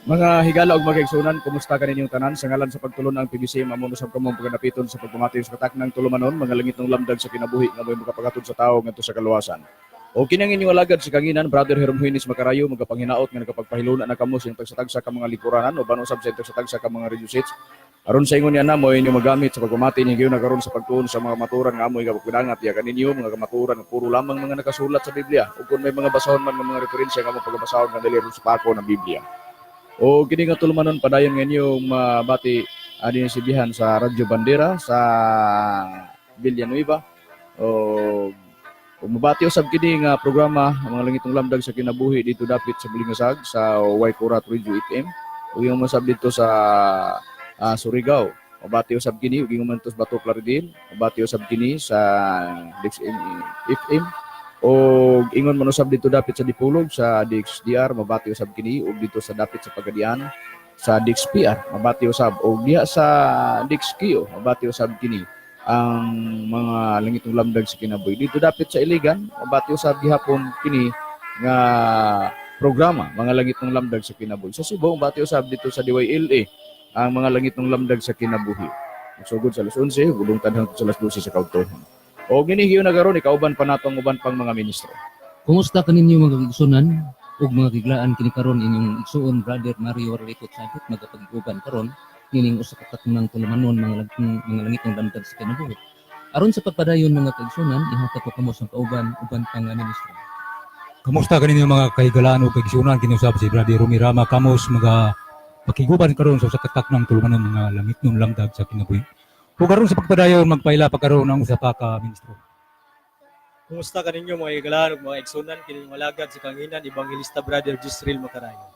Mga higala ug mga kaigsuonan, kumusta kaninyong tanan? Sa ngalan sa pagtulon ang PBC, amo usab kamo paganapiton sa pagpamati sa kataknang tulumanon, mga langitnong lamdag sa kinabuhi nga mo'y makapaghatod sa tawo ngadto sa kaluwasan. O kini ang inyong alagad sa kanginan, Brother Hermogenes Macarayo, magapanginaot nga nagapagpahiluna na kamo sa inyong tagsa-tagsa ka mga lingkuranan o usab sa inyong tagsa-tagsa ka mga radio sets. Aron sa ingon niya na mo inyong magamit sa pagpamati ninyo na karon sa pagtuon sa mga maturan nga amoy gapadangat ya kaninyo mga kamaturan nga puro lamang mga nakasulat sa Biblia ug kung may mga basahon man nga mga referensya nga mo pagabasahon nga dili sa pako ng Biblia. O kini nga tulumanon padayon nga inyong mabati ani sibihan sa Radyo Bandera sa Villanueva o ug mabati usab kini nga programa ang mga langitong lamdag sa kinabuhi dito dapit sa Balingasag sa Waikurat Radio FM ug yung masab dito sa Surigao. Mabati usab kini ug ingon man to sa Bato Plaridel, mabati usab kini sa Dix FM o ingon man usab dito dapit sa Dipolog sa DXDR, mabati usab kini ug dito sa dapit sa Pagadian sa DXPR, mabati usab og diha sa DXQ, mabati usab kini ang mga langitong lamdag sa kinabuhi. Dito dapit sa Iligan, mabati usab gihapon kini nga programa, mga langitong lamdag sa kinabuhi. Sa Cebu, mabati usab dito sa DYLA ang mga langitong lamdag sa kinabuhi. Sugod sa alas 11, gulungtad hangtod sa alas 12 sa kaudtohon. O gini hiyo na karon ikauban pa nato ang uban pang mga ministro. Kumusta kaninyo mga kaigsunan ug mga kiglaan? Kini karon inyong igsuon, Brother Mario Arlito Chabit, magapag-uban karon nining usa ka kataknang tulumanon, mga langitong lamdag sa kinabuhi. Aron sa pagpadayon, mga kaigsunan, ihatag ko kamo sa kauban uban pang nga ministro. Kamusta kaninyo mga kahigalaan o kaigsunan? Kinusab si Brother Rumi Rama Kamos mga pakiguban karon sa usa ka kataknang tulumanon, mga langitnon lamdag sa kinabuhi. Ug karon sa pagpadayon magpaila pa karon ang usa pa ka ministro. Kumusta kaninyo mga higalaan ug mga igsunan? Kini alagad sa kanginan, Evangelista Brother Jisreel Macarayo.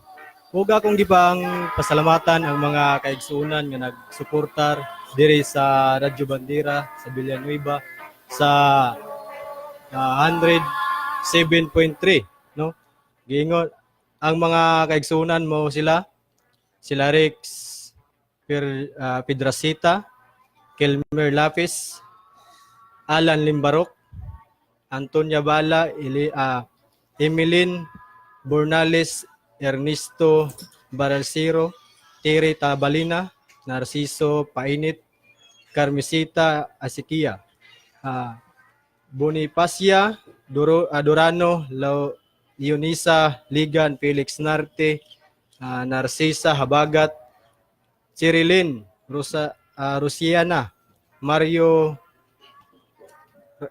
Ug akong gipang pasalamatan ang mga kaigsunan nga nagsuportar diri sa Radyo Bandera sa Villanueva sa 107.3, no. Giingon ang mga kaigsunan mo sila sila Rex Pedrasita, Kelmer Lapis, Alan Limbarok, Antonia Bala, Emilin Bornales, Ernesto Baralcero, Tere Tabalina, Narciso Painit, Carmesita Asikia, Bonifacia Durano, Leonisa Ligan, Felix Narte, Narcisa Habagat, Cyrilin Rusiana, Mario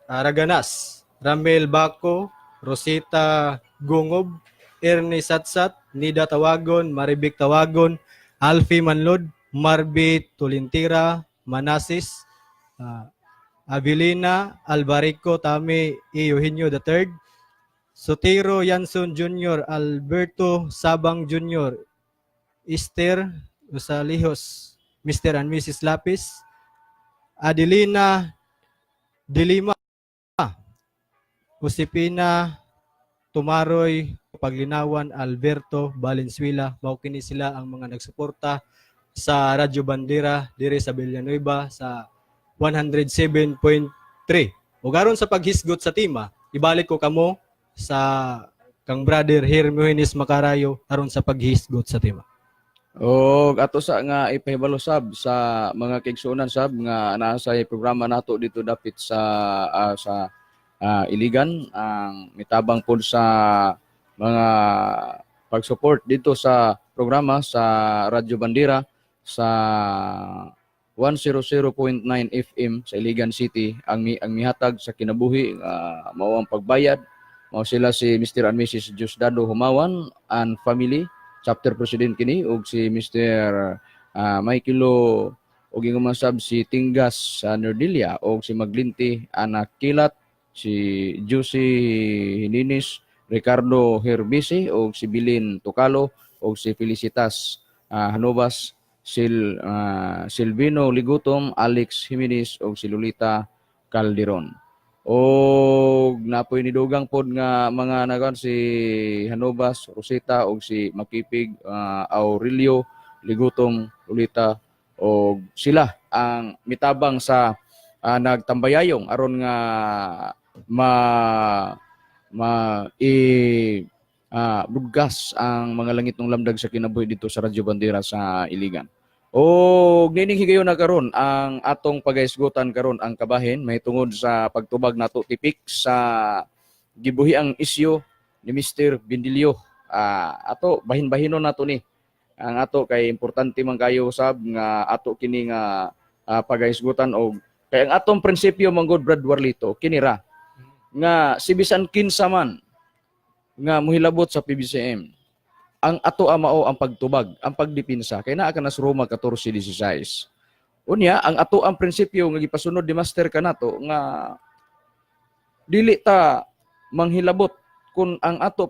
Raganas, Ramel Baco, Rosita Gungob, Ernie Satsat, Nida Tawagon, Maribik Tawagon, Alfie Manlod, Marby Tulintira, Manasis, Avilina Alvarico, Tami E. Eugenio III, Sotero Yanson Jr., Alberto Sabang Jr., Esther Rosalijos, Mr. and Mrs. Lapis, Adelina Dilima, Josepina Tumaroy, Paglinawan, Alberto Valenzuela. Mao kini sila ang mga nagsuporta sa Radyo Bandera diri sa Villanueva sa 107.3. Ug aron sa paghisgot sa tema, ibalik ko kamo sa kang Brother Hermogenes Macarayo aron sa paghisgot sa tema. O ato sa nga ipahibalo sab sa mga kaigsuonan sab nga naa sa programa nato dito dapit sa Iligan ang mitabang pod sa mga pag-support dito sa programa sa Radyo Bandera sa 100.9 FM sa Iligan City ang mihatag sa kinabuhi, mao ang pagbayad. Mao sila si Mr. and Mrs. Diosdado Humawan and family, chapter president kini, ug si Mr. Michaelo ug ingon man sab si Tingas sa Nerdilia ug si Maglinti Anakilat, si Juicy Hininis, Ricardo Herbisi ug si Bilin Tocalo ug si Felicitas Hanobas. Silvino Ligutom, Alex Jimenez ug si Lolita Calderon. Og napoy nidugang pod nga mga nagon si Hanobas, Rosita og si Makipig, Aurelio Ligutom, Lolita, og sila ang mitabang sa nagtambayayong aron nga ma ma i broadcast ang mga langitnong lamdag sa kinabuhi dito sa Radyo Bandera sa Iligan. O nining higayon na karon ang atong pagahisgutan karon ang kabahin mahitungod sa pagtubag nato tipik sa gibuhi ang isyu ni Mr. Bindilio. Ato bahin-bahinon nato ni ang ato kay importante man kayo sab nga ato kini nga pagahisgutan og kay ang atong prinsipyo manggod, Brad Warlito, kini ra nga si bisan kinsa man nga mohilabot sa PBCM, ang ato mao ang pagtubag, ang pagdipinsa, kay naa ka na sa Roma 14:16. Unya ang ato ang prinsipyo nga gipasunod ni Master kanato nga dili ta manghilabot kung ang ato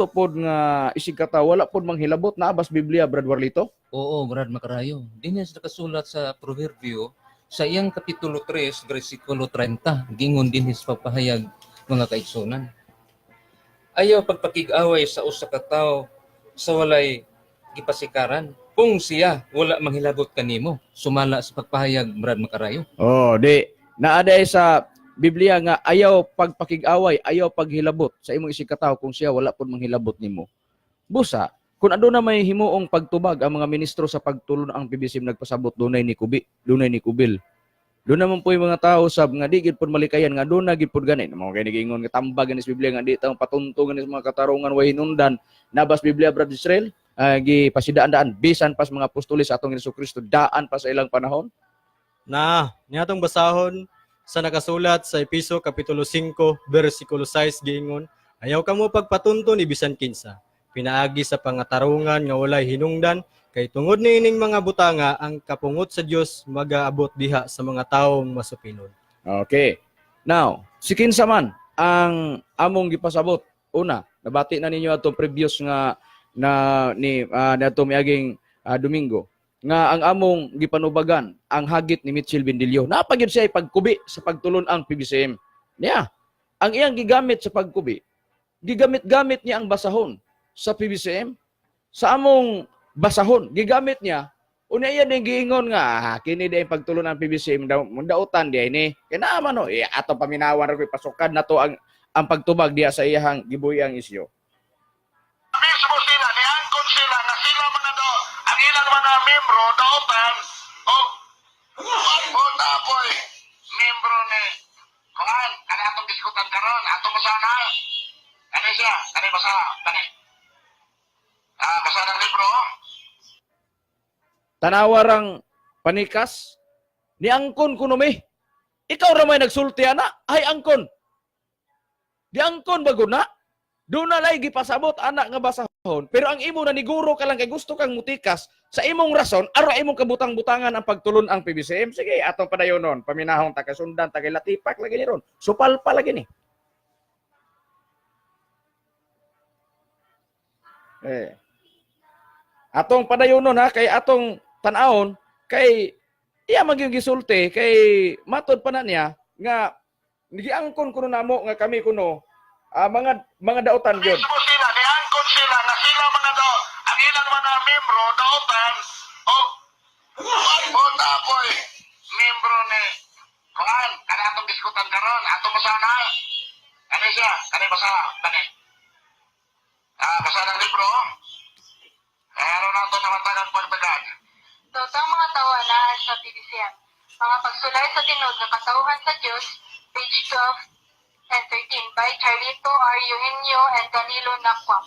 pod nga isig katawo wala pod manghilabot. Naa bas Biblia, Brad Warlito? Oo, Brad Makarayo. Di niya sa nakasulat sa Proverbio sa iyang Kapitulo 3, versikulo 30. Gingon din his pagpahayag, mga kaigsunan. Ayaw pagpakig-away sa usa ka tawo sa walay gipasikaran kung siya wala manghilabot kanimo, sumala sa pagpahayag, Brad Makarayo. Oh, di naa diay sa Biblia nga ayaw pagpakig-away, ayaw paghilabot sa imong isig katawo kung siya wala pud manghilabot nimo. Busa, kung aduna may himuong pagtubag ang mga ministro sa pagtulon ang PBCM, nagpasabot dunay ni Kubi, dunay ni Kubil. Doon naman po yung mga tao sab nga di gid pud malikayan nga doon na gid pud gani. Mao kay giingon nga tambag sa Biblia nga di ta patunto gani sa mga katarungan way hinungdan. Nabas Biblia, Brad Israel, gi pasidaan-daan bisan pas mga apostoles sa atong Hesus Kristo daan pa sa ilang panahon. Na, niatong basahon sa nakasulat sa Episo Kapitulo 5 versikulo 6, giingon, "Ayaw kamo pagpatunto ni bisan kinsa pinaagi sa pangatarungan nga walay hinungdan, kay tungod niining mga butanga ang kapungot sa Dios magaabot diha sa mga tawo masupilon." Okay. Now, si kinsa man ang among gipasabot. Una, nabati na ninyo atong previous nga na ni uh, miaging Domingo nga ang among gipanubagan ang hagit ni Mitchell Bindilio. Napagid siya pagkubi sa pagtulon ang PBCM. Niya, ang iyang gigamit sa pagkubi, gigamit-gamit niya ang basahon sa PBCM. Sa among basahon, gigamit niya. Unya iya din giingon nga kini di pagtulon ang PBCM daw dautan di ni. Kay naa man no, eh, ato paminawan ra ko, pasukad na to ang pagtubag diya sa iyahang gibuhi ang isyu. Mismo sila, niangkon sila nga sila mga do, ang ilang mga membro dautan og o tapoy membro ni kuan kani atong diskutan karon, atong basa na kani siya, kani basa kani basa ng libro. Tanawa rang panikas ni angkon kuno mi. Ikaw ra may nagsulti ana, ay angkon. Di angkon bago na. Doon na lay gipasabot anak nga basahon, pero ang imo naniguro ka lang kay gusto kang mutikas sa imong rason aron imong kabutang-butangan ang pagtulon ang PBCM. Sige, atong padayonon, paminahong ta kay sundan ta kay latipak lagi ni ron. Supal pa lagi ni. Eh. Atong padayonon ha, kay atong tan-awon kay iya man gyud gisulti kay matod pa na niya nga giangkon kuno namo nga kami kuno mga dautan gyud. Mismo sila, niangkon sila nga sila mga do, ang ilang mga membro dautan og o tapoy membro ni kuan kani atong diskutan karon, atong basa na kani siya, kani basa kani basa ng libro. Pero nato namantagan pagtagad. Daotang mga tawo anaa sa PBCM. Mga pagsulay sa tinuod nga katawhan sa Dios, page 12 and 13 by Charlito R. Eugenio and Danilo Nacua.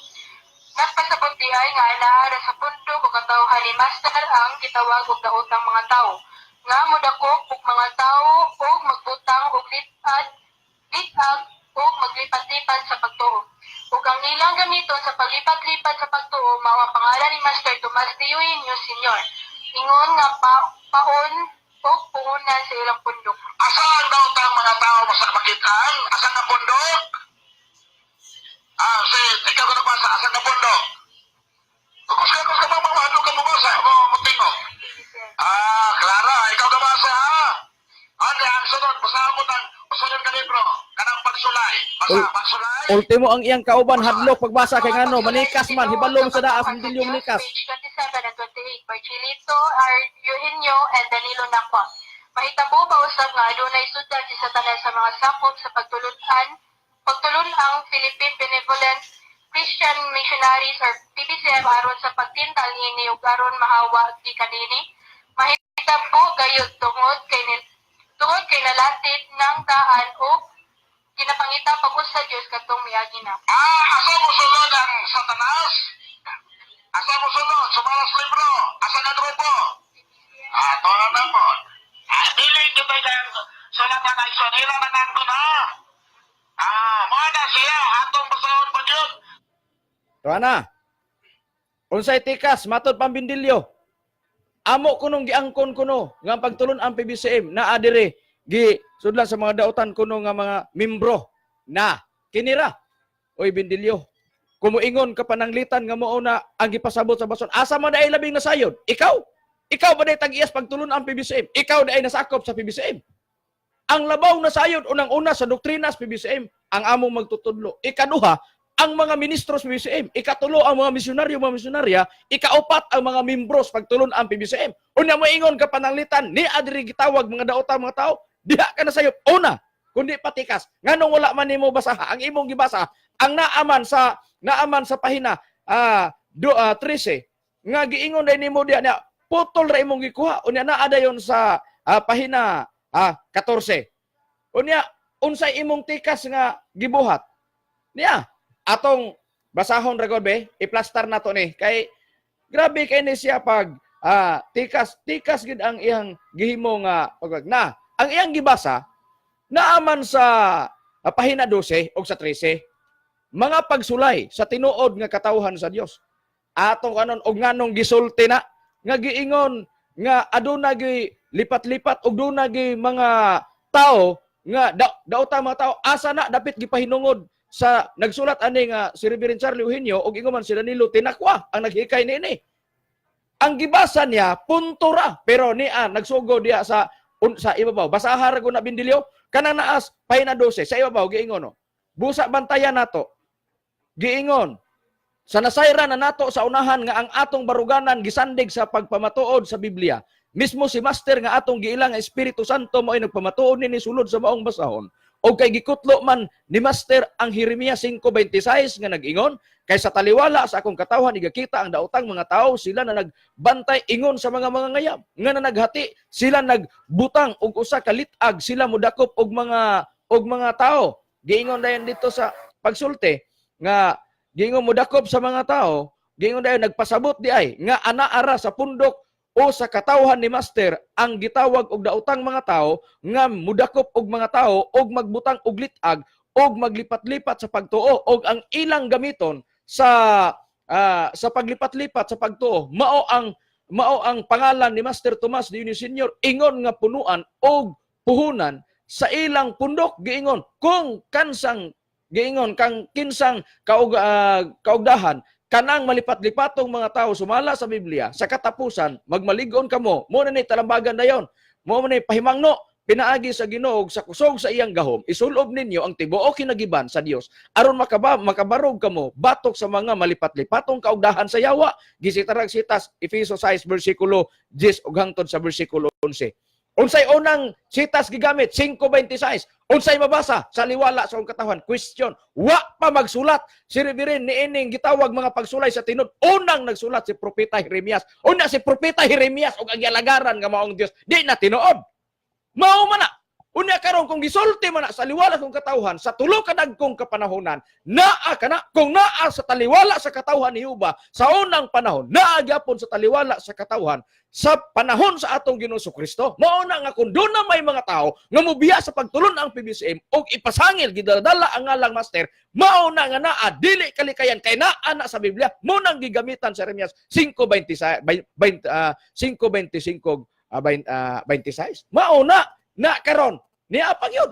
Nagpasabot di ay nga anaa ra sa pundok o katawhan ni Master ang gitawag og daotang mga tawo nga modakop og mga tawo og magbutang og litad litag og maglipat-lipat sa pagtuo. Ug ang ilang gamiton sa paglipat-lipat sa pagtuo mao ang pangalan ni Master Tomas de Eugenio Senior. Ingon nga paon o puhunan sa ilang pundok. Asa ang daotang mga tao sa makitaan? Asa nga pundok? Si, ikaw ko nagbasa, asa nga pundok? Kung ka mamahalo ka mabasa, mo mo. Ah, Clara, ikaw gabasa ha. Ano ang sunod? Basahan mo ng sunod ka libro. Kanang pagsulay. Basa, pagsulay. Ultimo ang iyang kauban hadlok pagbasa kay ngano manikas man hibalom sa daas Bindilyo manikas. Page 27 and 28 by Chilito R. Eugenio and Danilo Nacua. Mahitabo ba usab nga adunay sudlan si Satanas sa mga sakop sa pagtulun-ang Philippine Benevolent Christian Missionaries or PBCM aron sa pagtintal niini ug aron mahawa gikan niini? Mahitabo gayud tungod kay nalatid ng daan og ginapangita pag sa Dios katong miagi na. Ah, asa mo sunod ang Satanas? Asa mo sunod? Sumalas libro. Asa ka grupo? Ah, to na po. Ah, dili kita kang sulatan ay sunila na ko na. Ah, mo na siya. Atong basahon pa yun. Tuwa na. Unsay tikas matod pambindilyo. Amo kunong giangkon kuno nga ang pagtulon ang PBCM naa diri gi sudlan sa mga dautan kuno nga mga membro na kinira. Oy Bindilyo, kumuingon ka pananglitan nga mao na ang gipasabot sa bason. Asa man dai labing nasayod? Ikaw? Ikaw ba day tag-iyas pagtulon ang PBCM? Ikaw day nasakop sa PBCM? Ang labaw na sayod unang-una sa doktrina sa PBCM ang among magtutudlo. Ikaduha, ang mga ministro sa PBCM. Ikatulo, ang mga misyonaryo, mga misyonarya. Ikaupat, ang mga membros pagtulon ang PBCM. Unya moingon ka pananglitan, ni adri gitawag mga daota mga tao, diha ka na sayop. Una, kundi patikas. Nganong wala man nimo basaha, ang imong gibasa, ang naaman sa pahina 13 nga giingon day nimo diha niya putol ra imong gikuha. Unya naa dayon sa pahina 14. Unya unsay imong tikas nga gibuhat niya? Atong basahon ra gud be, iplastar na to ni kay grabe kay ni siya pag tikas tikas gid ang iyang gihimo nga pag na ang iyang gibasa naaman sa pahina 12 og sa 13, mga pagsulay sa tinuod nga katawhan sa Dios. Atong kanon og nganong gisulti na nga giingon nga aduna gi lipat-lipat og duna gi mga tao nga daota mga tao, asa na dapit gipahinungod sa nagsulat ani nga si Reverend Charlie Eugenio og ingon man si Danilo Tinakwa ang naghikay niini. Ang gibasa niya punto ra, pero niya nagsugo diya sa ibabaw. Basaha ra gud na, Bindilyo, kanang naas pahina 12 sa ibabaw. Giingon no, busa bantayan nato. Giingon sa nasayran na nato sa unahan nga ang atong baruganan gisandig sa pagpamatuod sa Biblia. Mismo si Master nga atong giilang nga Espiritu Santo mo'y nagpamatuod nini sulod sa maong basahon. O kay gikutlo man ni Master ang Jeremias 5:26 nga nag-ingon, "Kay sa taliwala sa akong katawhan igakita ang daotang mga tao, sila na nagbantay ingon sa mga mangangayam nga nanaghati, sila nagbutang og usa ka lit-ag, sila modakop og mga tao." Giingon dayon dito sa pagsulti nga giingon modakop sa mga tao, giingon dayon nagpasabot di ay nga ana-ara sa pundok o sa katawhan ni Master ang gitawag og daotang mga tao nga mudakop og mga tao og magbutang og lit-ag og maglipat-lipat sa pagtuo, og ang ilang gamiton sa paglipat-lipat sa pagtuo mao ang pangalan ni Master Tomas de Unio Senior, ingon nga punuan og puhunan sa ilang pundok. Giingon kung kansang giingon kang kinsang kaugdahan kanang malipat-lipatong mga tao sumala sa Biblia, sa katapusan magmaligon kamo. Mo na ni talambagan dayon, mo ni pahimangno pinaagi sa Ginoo sa kusog sa iyang gahom, isulob ninyo ang tibuok kinagiban sa Dios aron makabarog kamo batok sa mga malipat-lipatong kaugdahan sa yawa. Gisitarag sitas Efeso 6 bersikulo 10 ug hangtod sa bersikulo 11. Unsay unang sitas gigamit? 5:26. Unsay mabasa sa liwala sa akong katawhan? Question. Wa pa magsulat si Reverend niining gitawag mga pagsulay sa tinud. Unang nagsulat si Propeta Jeremias. Una si Propeta Jeremias og ang gialagaran nga maong Dios di na tinuod. Mao man na. Unya karon kung gisulti man na sa liwala kong katawhan sa tulo ka dagkong kapanahonan, naa kana kung naa sa taliwala sa katawhan ni Juba sa unang panahon, naa gyapon sa taliwala sa katawhan sa panahon sa atong Ginoong Kristo. Mao na nga kung doon na may mga tao nga mobiya sa pagtulon ang PBCM og ipasangil gidala ang ngalang Master, mao na nga naa dili kalikayan kay naa na sa Biblia. Mo nang gigamitan sa Jeremias 5:26 20, 5:25 20, 26. Mao na na karon niya pag yun.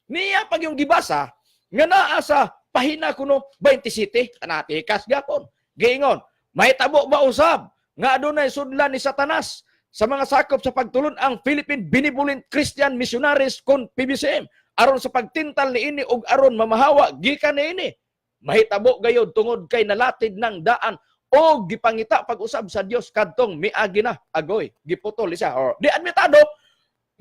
Niya pag yung gibasa nga naa sa pahina kuno 27 kanatikas gapon. Giingon, Mahitabo ba usab nga adunay sudlan ni Satanas sa mga sakop sa pagtulon ang Philippine Benevolent Christian Missionaries kon PBCM aron sa pagtintal niini ug aron mamahawa gikan niini? Mahitabo gayod tungod kay nalatid ng daan o gipangita pag-usab sa Dios kadtong miagi na. Agoy, giputol siya or di admitado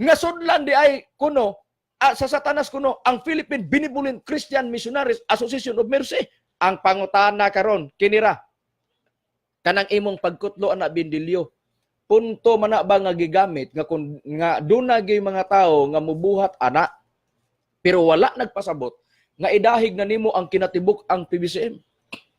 nga sudlan di ay kuno sa Satanas kuno ang Philippine Benevolent Christian Missionaries Association of Mercy. Ang pangutana karon kinira, kanang imong pagkutlo ana, Bindilyo, punto man na ba nga gigamit nga kun nga duna gyud mga tawo nga mubuhat ana pero wala nagpasabot nga idahig na nimo ang kinatibuk ang PBCM?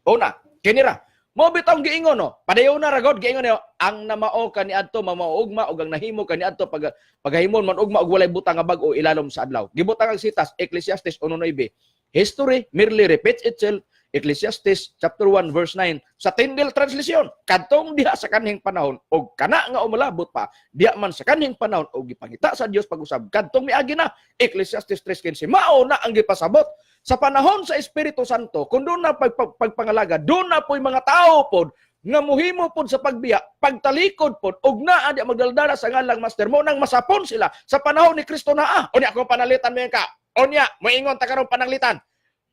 Una, kinira mo bitong giingon, no, padayon na ragod giingon niyo ang namao kaniadto mamaugma ug ang nahimo kaniadto pag paghimon man ugma ug walay butang nga bag-o ilalom sa adlaw. Gibutang ang sitas, Ecclesiastes 1:9, "History merely repeats itself." Ecclesiastes chapter 1 verse 9 sa Tyndale translation, kadtong diha sa kanhing panahon og kana nga umalabot pa diha man sa kanhing panahon og gipangita sa Dios pag-usab kadtong miagi na, Ecclesiastes 3:15. Mao na ang gipasabot sa panahon sa Espiritu Santo, kung doon na pagpangalaga, doon na po'y mga tao pod nga muhimo pod sa pagbiya, pagtalikod pod, og naa di magdaldala sa ngalang Master mo nang masapon sila sa panahon ni Kristo naa. Unya kung panalitan mo yan ka, unya moingon ta karon pananglitan.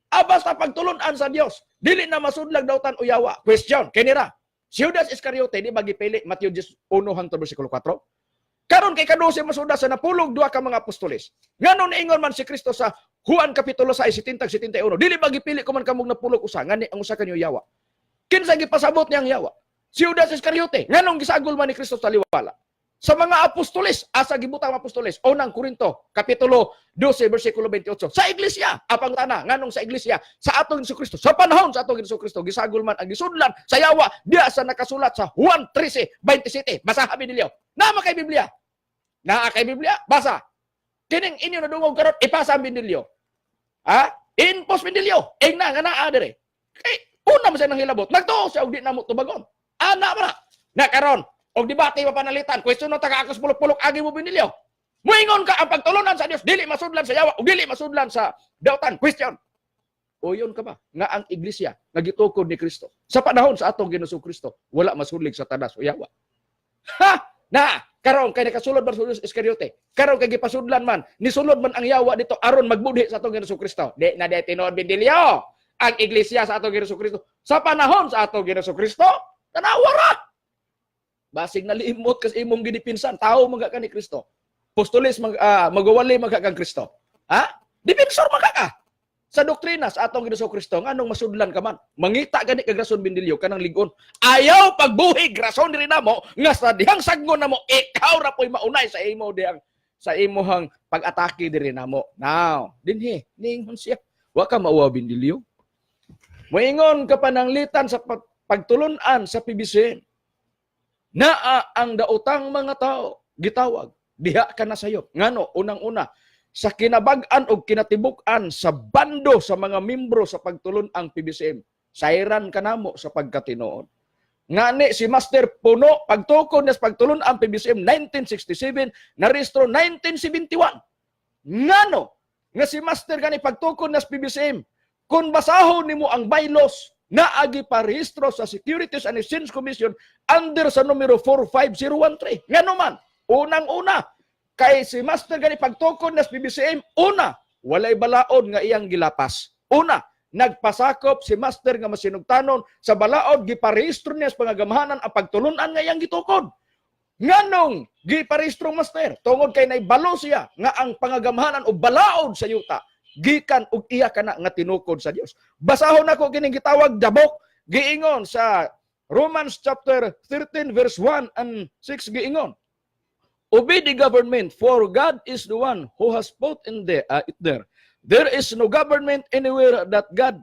Ah, basta pagtulunan sa Dios, dili na masudlag dautan o yawa. Question, kinira. Si Judas Iscariote, di ba gipili Mateo 1 hangtod versikulo 4? Karon kay kadose masuda sa napulog duha ka mga apostoles. Ngano niingon man si Kristo sa Juan kapitulo 6, 70 71, "Dili ba gipili ko man kamog napulog usa, ngani ang usa kanyo yawa"? Kinsa gipasabot niyang yawa? Si Judas Iscariote. Nganong gisagol man ni Kristo sa liwala? Sa mga apostoles, asa gibutang mga apostoles? Unang Korinto, kapitulo 12, versikulo 28. Sa iglesia, apang tana, nganong sa iglesia, sa atong Hesus Kristo, sa panahon sa atong Hesus Kristo, gisagol man ang gisudlan sa yawa, diya sa nakasulat sa Juan 13, 27. Basa habi nilyo. Naa kay Biblia. Naa kay Biblia, basa. Kining inyo nadungog karon, ipasa ang Bindilyo. Ha? Impos Bindilyo. Ingna nga naa dire. Kay una man siya nang hilabot. Nagtuo siya og di namo tubagon. Ana man na. Na karon, og debate pa panalitan, question no taga akos pulok-pulok agi mo, Bindilyo. Muingon ka ang pagtulunan sa Dios dili masudlan sa yawa ug dili masudlan sa dautan. Question. Uyon ka ba nga ang iglesia nga gitukod ni Kristo sa panahon sa atong Ginoong Kristo wala masulig sa tadas o yawa? Ha! Na, karon kay nakasulod man sa Judas Iscariote. Karon kay gipasudlan man, nisulod man ang yawa dito aron magbudhi sa atong Ginoong Kristo. Di na di tinuod, Bindilyo. Ang iglesia sa atong Ginoong Kristo sa panahon sa atong Ginoong Kristo, tanawa ra. Basig nalimot kas imong gidipinsan, tao man ka ni Kristo. Apostoles mag magawali man ka kang Kristo. Ha? Depinsor man ka sa doktrina sa atong Ginoong Kristo, nganong masudlan ka man? Mangita gani kag rason, Bindilyo, kanang ligon. Ayaw pagbuhig rason diri namo nga sa dihang saggon namo ikaw ra po'y maunay sa imo dihang sa imuhang pag-atake diri namo. Now, dinhi ningon siya. Wa ka mauwa, Bindilyo. Moingon ka pananglitan sa pagtulunan sa PBC. Naa ang daotang mga tao gitawag diha ka na sayop. Ngano? Unang-una sa kinabag-an og kinatibuk-an sa bando sa mga membro sa pagtulon ang PBCM. Sayran kanamo sa pagkatinuod. Ngani si Master Puno pagtukod niya sa pagtulon ang PBCM 1967, narehistro 1971. Ngano nga si Master gani pagtukod niya sa PBCM, kung basahon nimo ang bylaws, naagi parehistro sa Securities and Exchange Commission under sa numero 45013. Ngano man, unang-una, kay si Master gani pagtukod na sa PBCM, una, walay balaod nga iyang gilapas. Una, nagpasakop si Master nga masinugtanon sa balaod, giparehistro niya sa pangagamahanan ang pagtulunan nga iyang gitukod. Nganong giparehistro, Master? Tungod kay naibalo siya nga ang pangagamahanan o balaod sa yuta gikan og iya kana nga tinukod sa Dios. Basahon nako kining gitawag dabok, giingon sa Romans chapter 13 verse 1 and 6, giingon, "Obey the government, for God is the one who has put it there. There is no government anywhere that God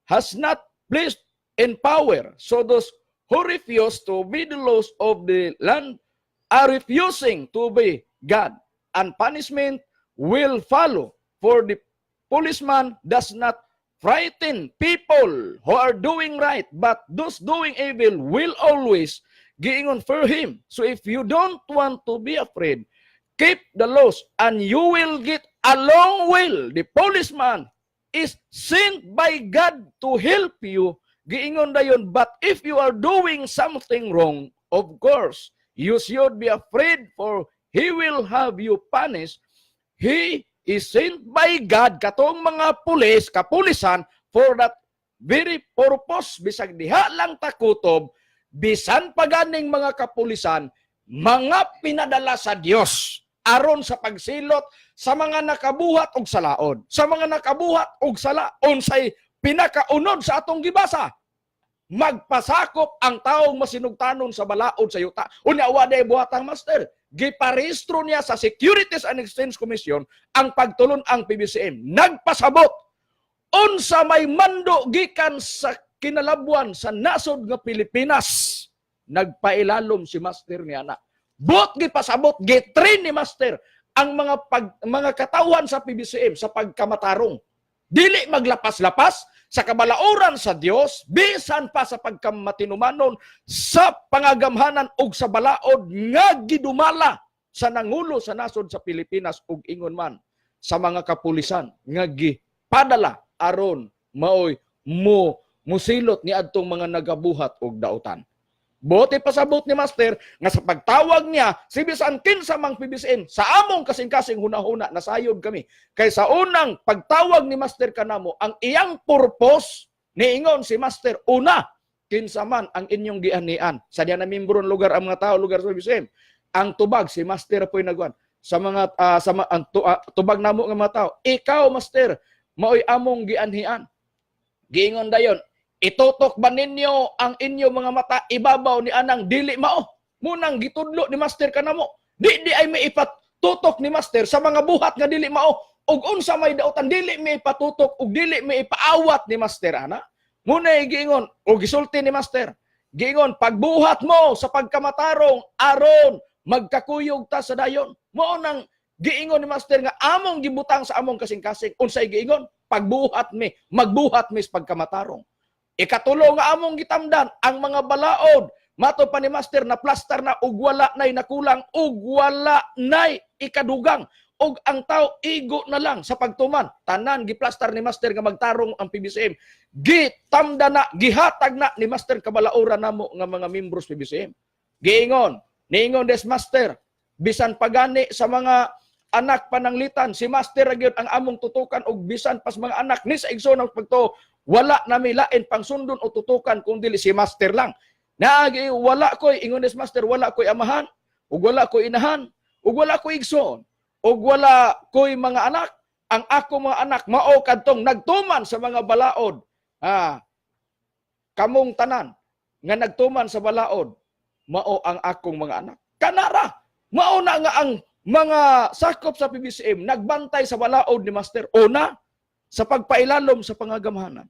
has not placed in power. So those who refuse to obey the laws of the land are refusing to obey God, and punishment will follow. For the policeman does not frighten people who are doing right, but those doing evil will always," giingon, "fear him. So if you don't want to be afraid, keep the laws and you will get along well. The policeman is sent by God to help you." Giingon dayon, "But if you are doing something wrong, of course, you should be afraid, for He will have you punished. He is sent by God," katong mga pulis, kapulisan, "for that very purpose." Bisag diha lang takutob, bisan paganing mga kapulisan, mga pinadala sa Dios aron sa pagsilot sa mga nakabuhat og salaod. Sa mga nakabuhat og sala, unsay pinakaunod sa atong gibasa? Magpasakop ang taong masinugtanon sa balaod sa yuta. Unya wa day buhatang Master. Giparehistro niya sa Securities and Exchange Commission ang pagtulon ang PBCM. Nagpasabot unsa may mando gikan sa kinalabwan sa nasod nga Pilipinas. Nagpailalom si Master niya na. But gipasabot, gitrain ni Master ang mga katawhan sa PBCM sa pagkamatarong. Dili maglapas-lapas sa kabalauran sa Dios, bisan pa sa pagkamatinumanon sa pangagamhanan ug sa balaod nga gidumala sa nangulo sa nasod sa Pilipinas ug ingon man sa mga kapulisan nga gipadala aron maoy mo musilot ni adtong mga nagabuhat og dautan. Bote pasabot ni Master nga sa pagtawag niya si bisan kinsa mang PBCM, sa among kasing-kasing hunahuna, nasayod kami kay sa unang pagtawag ni Master kanamo, ang iyang purpose, niingon si Master, una, kinsa man ang inyong gianian sa diyan na membro ng lugar, ang mga tao lugar sa PBCM, ang tubag si Master po'y nagwan sa mga sa ang tubag namo nga mga tao, "Ikaw, Master, maoy among gianhian." Giingon dayon, "Itutok ba ninyo ang inyong mga mata ibabaw ni anang dili mao?" Munang gitudlo ni Master kanamo. Di ay may ipatutok ni Master sa mga buhat nga dili mao ug unsa may dautan, dili may ipatutok ug dili may ipaawat ni Master ana. Muna giingon o gisulti ni Master. Giingon, "Pagbuhat mo sa pagkamatarong aron magkakuyog ta sa dayon." Mao nang giingon ni Master nga among gibutang sa among kasing-kasing, unsay giingon? Pagbuhat mi, magbuhat mi sa pagkamatarong. Ikatulo nga among gitamdan, ang mga balaod, mato pa ni Master, na plastar na ug wala nay nakulang ug wala nay ikadugang ug ang tao igo na lang sa pagtuman. Tanan giplastar ni Master nga magtarong ang PBCM. Gitamda na, gihatag na ni Master kabalaoran namo nga mga membros PBCM. Giingon, niingon des Master, bisan pagani sa mga anak pananglitan, si Master ra gyud ang among tutukan ug bisan pas mga anak ni sa igsoon ang pagtuo, wala na mi lain pang sundon o tutukan kung dili si Master lang. Naagi wala koy, ingon des Master, wala koy amahan ug wala koy inahan ug wala koy igsoon ug wala koy mga anak. Ang ako mga anak mao kadtong nagtuman sa mga balaod. Kamong tanan nga nagtuman sa balaod mao ang akong mga anak. Kanara mao na nga ang mga sakop sa PBCM nagbantay sa balaod ni Master. Una, sa pagpailalom sa pangagamhanan.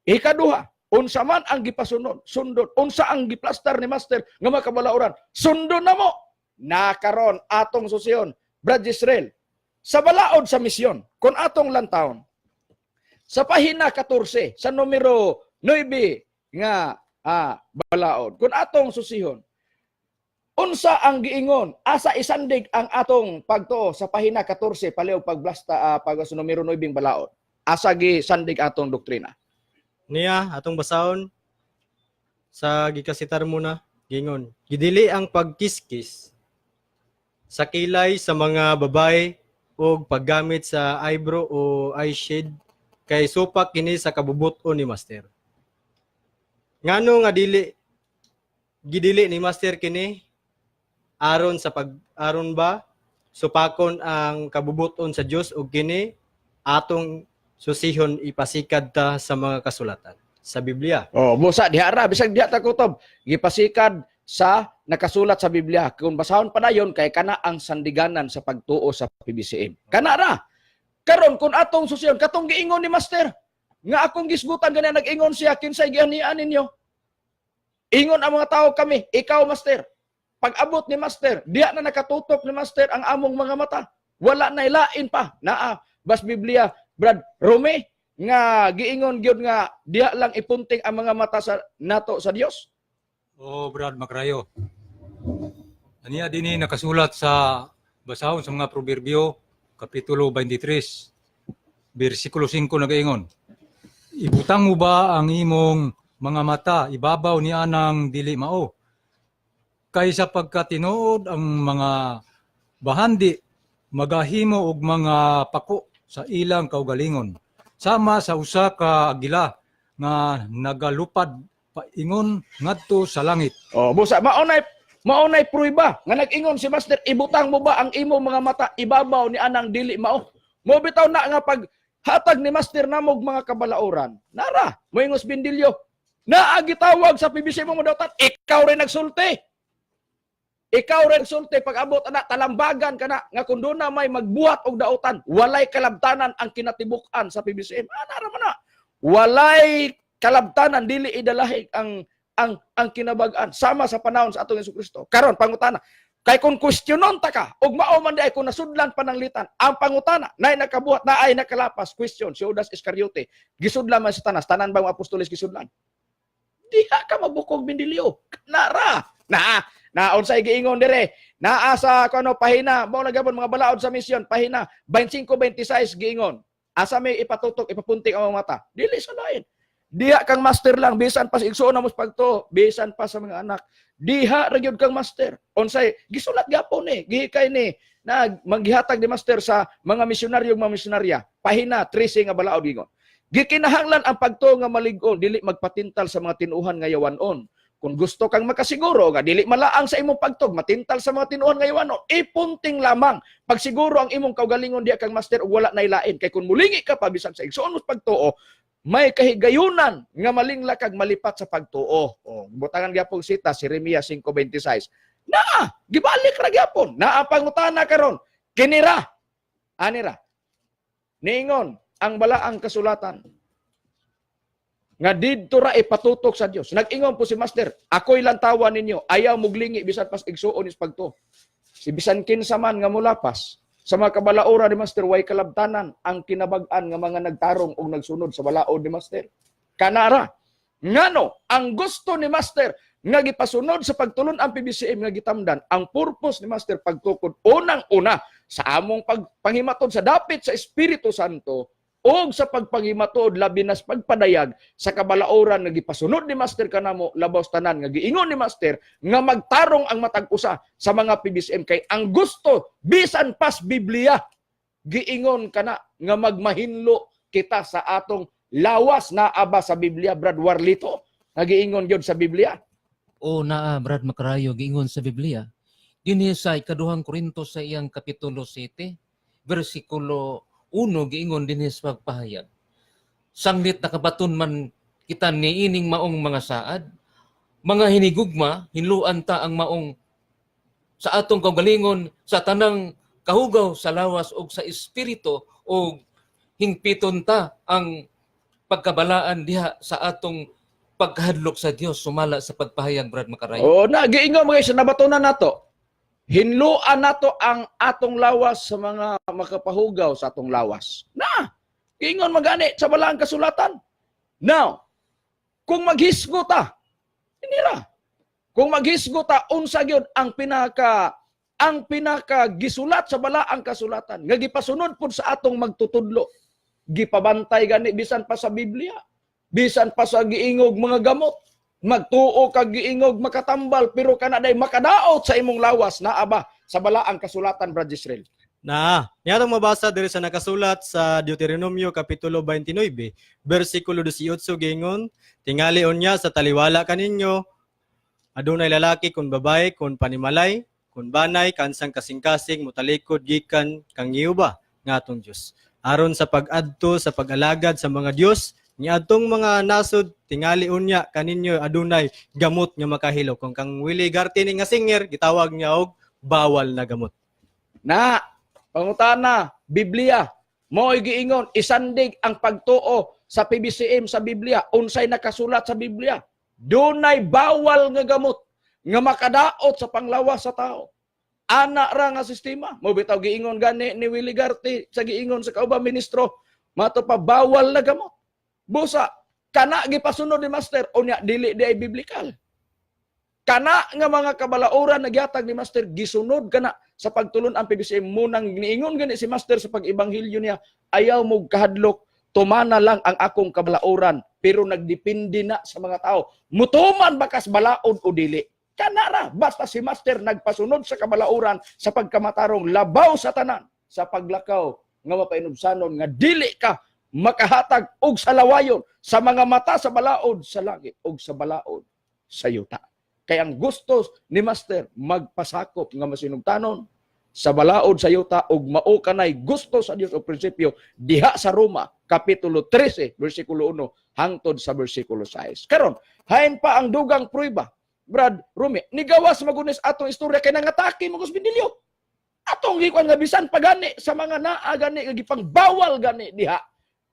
Ikaduha, unsa man ang gipasunod, sundon, unsa ang giplastar ni Master nga makabalauran, sundon na mo. Nakaron atong susyon, Brad Israel, sa balaod sa misyon, kung atong lantawon, sa pahina 14, sa numero 9 nga balaod, kung atong susihon, unsa ang giingon, asa isandig ang atong pagtuo sa pahina 14, paliw pagblasta pag sa numero 9 balaod? Asa gisandig atong doktrina? Niya atong basahon sa gikasitar mo na, gingon, gidili ang pagkiskis sa kilay sa mga babae o paggamit sa eyebrow o eyeshade kay supak kini sa kabubuton ni Master. Ngano nga dili gidili ni Master kini? Aron sa pag aron ba supakon ang kabubuton sa Dios? Og kini atong susihon, ipasikad ta sa mga kasulatan sa Biblia. Oh, busa diha ra, bisag diha ta kutob, gipasikad sa nakasulat sa Biblia. Kung basahon pa dayon kay kana ang sandiganan sa pagtuo sa PBCM. Kana ra. Karon kung atong susihon katong giingon ni Master nga akong gisgutan gani, nag-ingon siya, "Kinsay gianian ninyo?" Ingon ang mga tao, "Kami." "Ikaw, Master." Pag-abot ni Master, diha na nakatutok ni Master ang among mga mata. Wala na ilain pa. Naa bas Biblia, Brad Rome, nga giingon gyud nga diha lang ipunting ang mga mata sa nato sa Dios. Oh, Brad Makrayo. Aniya dinhi nakasulat sa basahon sa mga Proverbio, Kapitulo 23, versikulo 5, nagaingon: "Ibutang mo ba ang imong mga mata ibabaw ni anang dili mao. Kay sa pagkatinuod ang mga bahandi magahimo og mga pako sa ilang kaugalingon sama sa usa ka agila nga nagalupad paingon ngadto sa langit. Oh, busa maunay pruiba nga nag-ingon si Master, ibutang mo ba ang imo mga mata ibabaw ni anang dili mao? Mo bitaw na nga pag hatag ni Master namog mga kabalaoran. Nara, moingos bindilyo. Naa gitawag sa PBC mo modawtan, ikaw rin nagsulti. Ikaw rin nagsulti pag abot ana talambagan kana nga kun doon na may magbuhat og dautan, walay kalabtanan ang kinatibuk-an sa PBCM. Ah, nara man na. Walay kalabtanan, dili idalahig ang kinabag-an sama sa panahon sa atong Kristo. Karon pangutana, kay kung questionon ta ka ug mao man di ay kung nasudlan pananglitan, ang pangutana nay nakabuhat na ay nakalapas question si Judas Iscariote gisudlan man si Tanas, tanan bang mga apostoles gisudlan? Diha ka mabukog, bindilyo. Nara na na unsay giingon dire naa sa kuno pahina mao na gabon mga balaod sa misyon, pahina 25-26 giingon, asa may ipatutok, ipapunting ang mga mata dili sa lain. Diha kang Master lang, bisan pa sa igsuon na mo sa pagtuo, bisan pa sa mga anak. Diha ra gyud kang Master. Unsay gisulat gapon ni, gihikay ni na maggihatag ni Master sa mga misyonaryo ug mga misyonarya. Pahina 13 nga balaod gingon. Gikinahanglan ang pagtuo nga malig-on dili magpatintal sa mga tinuohan nga yawanon. Kung gusto kang makasiguro nga dili malaang sa imong pagtuo, matintal sa mga tinuohan nga yawanon, ipunting lamang pagsiguro ang imong kaugalingon diha kang Master ug wala nailain, kay kung mulingi ka pa bisan sa igsuon mo sa pagtuo, may kahigayunan nga malingla kag malipat sa pagtuo. O, butangan gyapon sita si Jeremias 5:26. Naa, gibalik ra gyapon. Naa pangutana karon. Kinira. Anira. Niingon ang balaang kasulatan nga didto ra ipatutok sa Dios. Nag-ingon po si Master, ako'y lantawan ninyo, ayaw muglingi bisan pas igsuon is pagtuo. Si bisan kinsa man nga mulapas sa mga kabalaora ni Master, way kalabtanan ang kinabag-an nga mga nagtarong og nagsunod sa balaod ni Master. Kanara, ngano ang gusto ni Master nga gipasunod sa pagtulon ang PBCM nga gitamdan, ang purpose ni Master pagtukod unang-una sa among pagpanghimatod sa dapit sa Espiritu Santo o sa pagpanghimatod labi na sa pagpadayag sa kabalaoran nga gipasunod ni Master kanamo labaw sa tanan nga giingon ni Master nga magtarong ang matag usa sa mga PBCM, kay ang gusto bisan pas Biblia giingon kana nga magmahinlo kita sa atong lawas. Na aba sa Biblia, Brad Warlito, nga giingon gyud sa Biblia? O naa, Brad Makarayo, giingon sa Biblia dinhi sa ikaduhang Korinto sa iyang kapitulo 7 bersikulo 1, giingon dinhi sa pagpahayag, "Sanglit nakabaton man kita niining maong mga saad, mga hinigugma, hinluan ta ang maong sa atong kaugalingon sa tanang kahugaw sa lawas ug sa espiritu ug hingpiton ta ang pagkabalaan diha sa atong pagkahadlok sa Dios," sumala sa pagpahayag, Brad Makarayo. O na giingon mga sa nabatunan nato. Hinluan nato ang atong lawas sa mga makapahugaw sa atong lawas. Na giingon magani sa balaang kasulatan. Now, kung maghisgo ta, inira. Kung maghisgo ta, unsa gyud ang pinaka gisulat sa balaang kasulatan nga gipasunod pud sa atong magtutudlo? Gipabantay gani bisan pa sa Biblia, bisan pa sa giingog mga gamot, magtuo kag giingog makatambal, pero kana day makadaot sa imong lawas. Naa ba sa balaang kasulatan, Brad Israel? Na, niatong mabasa diri sa nakasulat sa Deuteronomio kapitulo 29, bersikulo 18, giingon, "Tingali unya sa taliwala kaninyo, adunay lalaki kun babae, kun panimalay, kun banay, kansang kasing-kasing motalikod gikan kang Jehova nga atong Dios aron sa pag-adto sa pag-alagad sa mga dios niadtong mga nasod, tingali unya kaninyo adunay gamot nga makahilo." Kung kang Willie Garte ni nga singer, gitawag niya og bawal na gamot. Na pangutana, Biblia mo'y giingon isandig ang pagtuo sa PBCM sa Biblia. Unsay nakasulat sa Biblia? Dunay bawal nga gamot nga makadaot sa panglawas sa tao. Ana ra nga sistema mo bitaw giingon gani ni Willie Garte sa giingon sa kauban ministro mato pa bawal na gamot. Busa kana gipasunod ni Master unya dili di ay biblical. Kana nga mga kabalaoran na gihatag ni Master, gisunod kana sa pagtulon ang PBCM. Munang niingon gani si Master sa pag-ebanghelyo niya, ayaw mo kahadlok. Tumana lang ang akong kabalauran, pero nagdepende na sa mga tao. Mutuman ba kas balaod o dili? Kanara, basta si Master nagpasunod sa kabalauran sa pagkamatarong labaw sa tanan sa paglakaw nga mapainubsanon nga dili ka makahatag og salawayon sa mga mata sa balaod sa langit og sa balaod sa yuta. Kay ang gusto ni Master magpasakop nga masinugtanon sa balaod sa yuta ug mao kanay gusto sa Dios o prinsipyo diha sa Roma kapitulo 13 bersikulo 1 hangtod sa bersikulo 6. Karon, hain pa ang dugang prueba, Brad Rumi, nigawas magunis atong istorya kay nangatake mo Bindilyo. Atong gikuan nga bisan pa gani sa mga naa gani nga gipangbawal gani diha.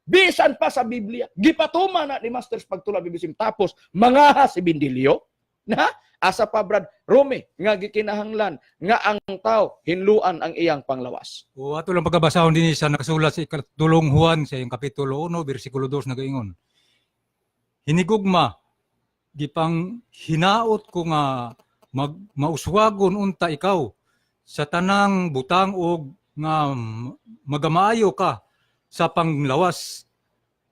Bisan pa sa Biblia, gipatuma na ni Masters pagtula bibisim tapos mangaha si Bindilyo. Na asa pa, Brad Rumi, nga gikinahanglan nga ang tao hinluan ang iyang panglawas? O ato lang pagkabasahon din sa nakasulat sa ikatulong Juan sa iyang kapitulo 1 bersikulo 2, nagaingon. Hinigugma, gipang hinaot ko nga mauswagon unta ikaw sa tanang butang og nga magamaayo ka sa panglawas,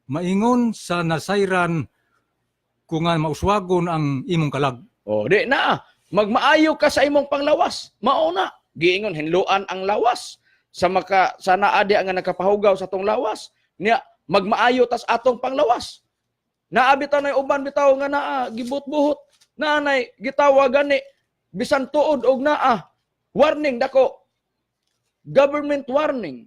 maingon sa nasayran ko nga mauswagon ang imong kalag. O di na magmaayo ka sa imong panglawas. Mao na giingon hinluan ang lawas sa maka sa naa di nga nakapahugaw sa atong lawas niya, magmaayo tas atong panglawas. Naa bitaw nay uban bitaw nga naa gibut-buhot, naa nay gitawa gani bisan tuod og naa warning dako, government warning.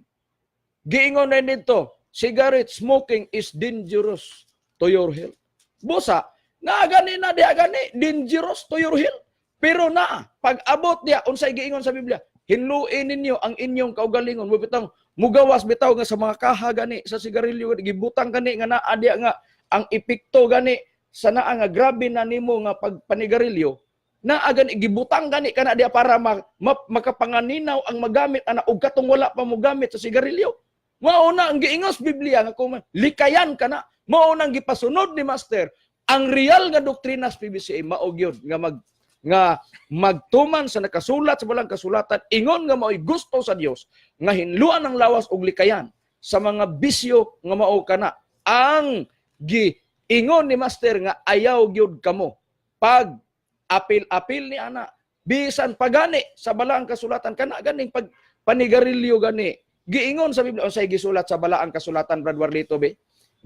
Giingon na dito, "Cigarette smoking is dangerous to your health." Busa naa gani na diha gani dangerous to your health, pero naa pag abot diya unsay giingon sa Biblia, "Hinluin ninyo ang inyong kaugalingon." Mo bitang mugawas bitaw nga sa mga kaha gani sa sigarilyo gibutang gani nga naa diya nga ang epekto gani sa naa nga grabe na nimo nga pagpanigarilyo, naa gani gibutang gani kana diya para makapanganinaw ang magamit ana og katong wala pa mogamit sa sigarilyo. Mao na ang giingon sa Biblia nga kung likayan ka na, mao na ang gipasunod ni Master ang real nga doktrina sa PBCA, mao gyud nga magtuman sa nakasulat sa balang kasulatan, ingon nga mao'y gusto sa Dios nga hinluan ang lawas og likayan sa mga bisyo nga mao kana ang giingon ni Master nga ayaw gyud kamo pag apil-apil ni ana bisan pagani sa balaang kasulatan. Kana ganing pag panigarilyo gani giingon sa Biblia, unsay gisulat sa balaang kasulatan, Brad Warlito be?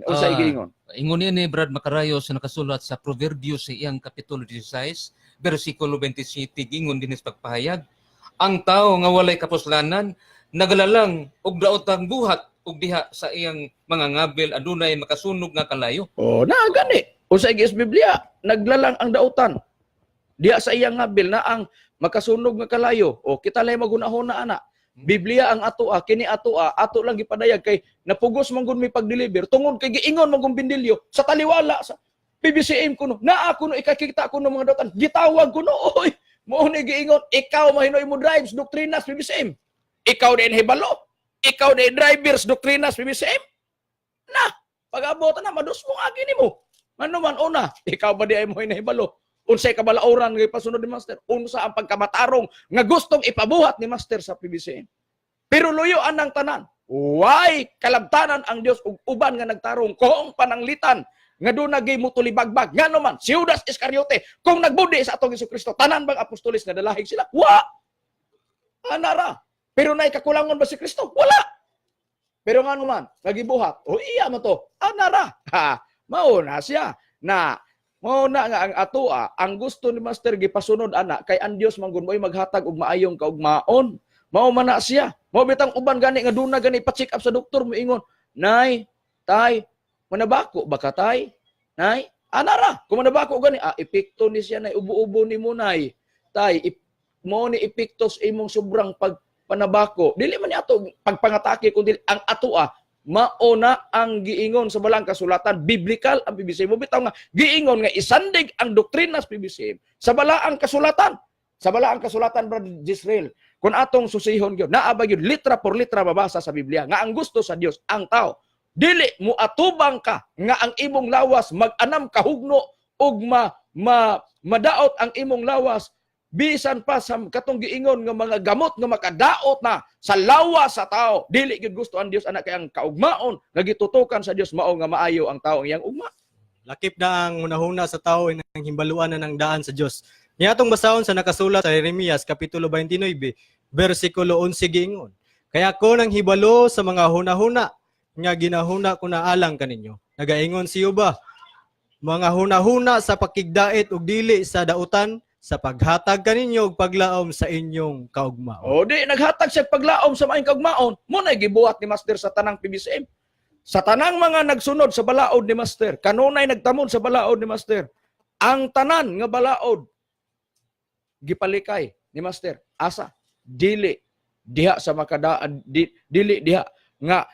Unsay giingon? Ingon niya ni Brad Makarayo sa nakasulat sa Proverbios sa iyang kapitulo 16, versikulo 27, gingon din sa pagpahayag, ang tao nga walay kapuslanan, nagalalang og daotang buhat ug diha sa iyang mga ngabil adunay makasunog nga kalayo. Oh, na gani. Unsay giis Biblia? Naglalang ang dautan. Diha sa iyang ngabil na ang makasunog nga kalayo. O kita lay magunahona ana. Biblia ang ato, kini ato, ato lang gipadayag kay napugos man gud mi pag-deliver tungod kay giingon man gung Bindilyo sa taliwala sa PBCM kuno. Naa kuno ikakita kuno mga dautan. Gitawag kuno, oy. Mao ni giingon, ikaw mahinoy mo drives doktrinas PBCM. Ikaw din hibalo. Ikaw din drivers doktrinas PBCM. Na, pag-abot na madusmong agi nimo. Ano man una, ikaw ba di ay mo hinahibalo? Unsay kabalauran nga ipasunod ni Master? Unsa ang pagkamatarong nga gustong ipabuhat ni Master sa PBCM? Pero luyo anang tanan. Way kalabtanan ang Dios ug uban nga nagtarong kung pananglitan nga doon nagay mutulibagbag. Ngano man si Judas Iscariote kung nagbudi sa atong Kristo, tanan bang apostolis nga dalahig sila? Wa. Anara. Pero nay kakulangon ba si Kristo? Wala. Pero ngano man nagibuhat, o iya man to. Anara. Ha, mao na siya na mao na nga ang atoa ang gusto ni Master gipasunod ana kay ang Dios man gud mo'y maghatag og maayong kaugmaon. Mao man na siya. Mao bitang uban gani nga duna gani pa-check up sa doktor, moingon, "Nay, tay, manabako ba ka, tay? Nay, anara, kung manabako gani, epekto ni siya, nay, ubo-ubo ni mo, nay. Tay, mo ni epekto sa imong sobrang pagpanabako." Dili man ni ato pagpangatake kundi ang atoa mao na ang giingon sa balang kasulatan, biblical ang PBCM. Mo bitaw nga giingon nga isandig ang doktrina sa PBCM sa balaang kasulatan. Sa balaang kasulatan, Brother Israel, kung atong susihon gyud, naa ba gyud litra por litra mabasa sa Biblia nga ang gusto sa Dios ang tao dili mo atubang ka nga ang imong lawas mag-anam kahugno ug ma, ma madaot ang imong lawas. Bisan pa sa katong giingon nga mga gamot nga makadaot na sa lawas sa tao, dili gyud gusto ang Dios ana, kay ang kaugmaon nga gitutukan sa Dios mao nga maayo ang tao ang iyang ugma. Lakip na ang hunahuna sa tao ang himbaluan na ng daan sa Dios. Niya atong basahon sa nakasulat sa Jeremias kapitulo 29 bersikulo 11, giingon: "Kaya ko nang hibalo sa mga hunahuna nga ginahuna ko na alang kaninyo, nagaingon si Jehova, mga hunahuna sa pakigdait ug dili sa dautan, sa paghatag kaninyo og paglaom sa inyong kaugmaon." O di naghatag siya paglaom sa maayong kaugmaon, mo na gibuhat ni Master sa tanang PBCM. Sa tanang mga nagsunod sa balaod ni Master, kanunay nagtamod sa balaod ni Master, ang tanan nga balaod gipalikay ni Master. Asa? Dili diha sa makadaan dili diha nga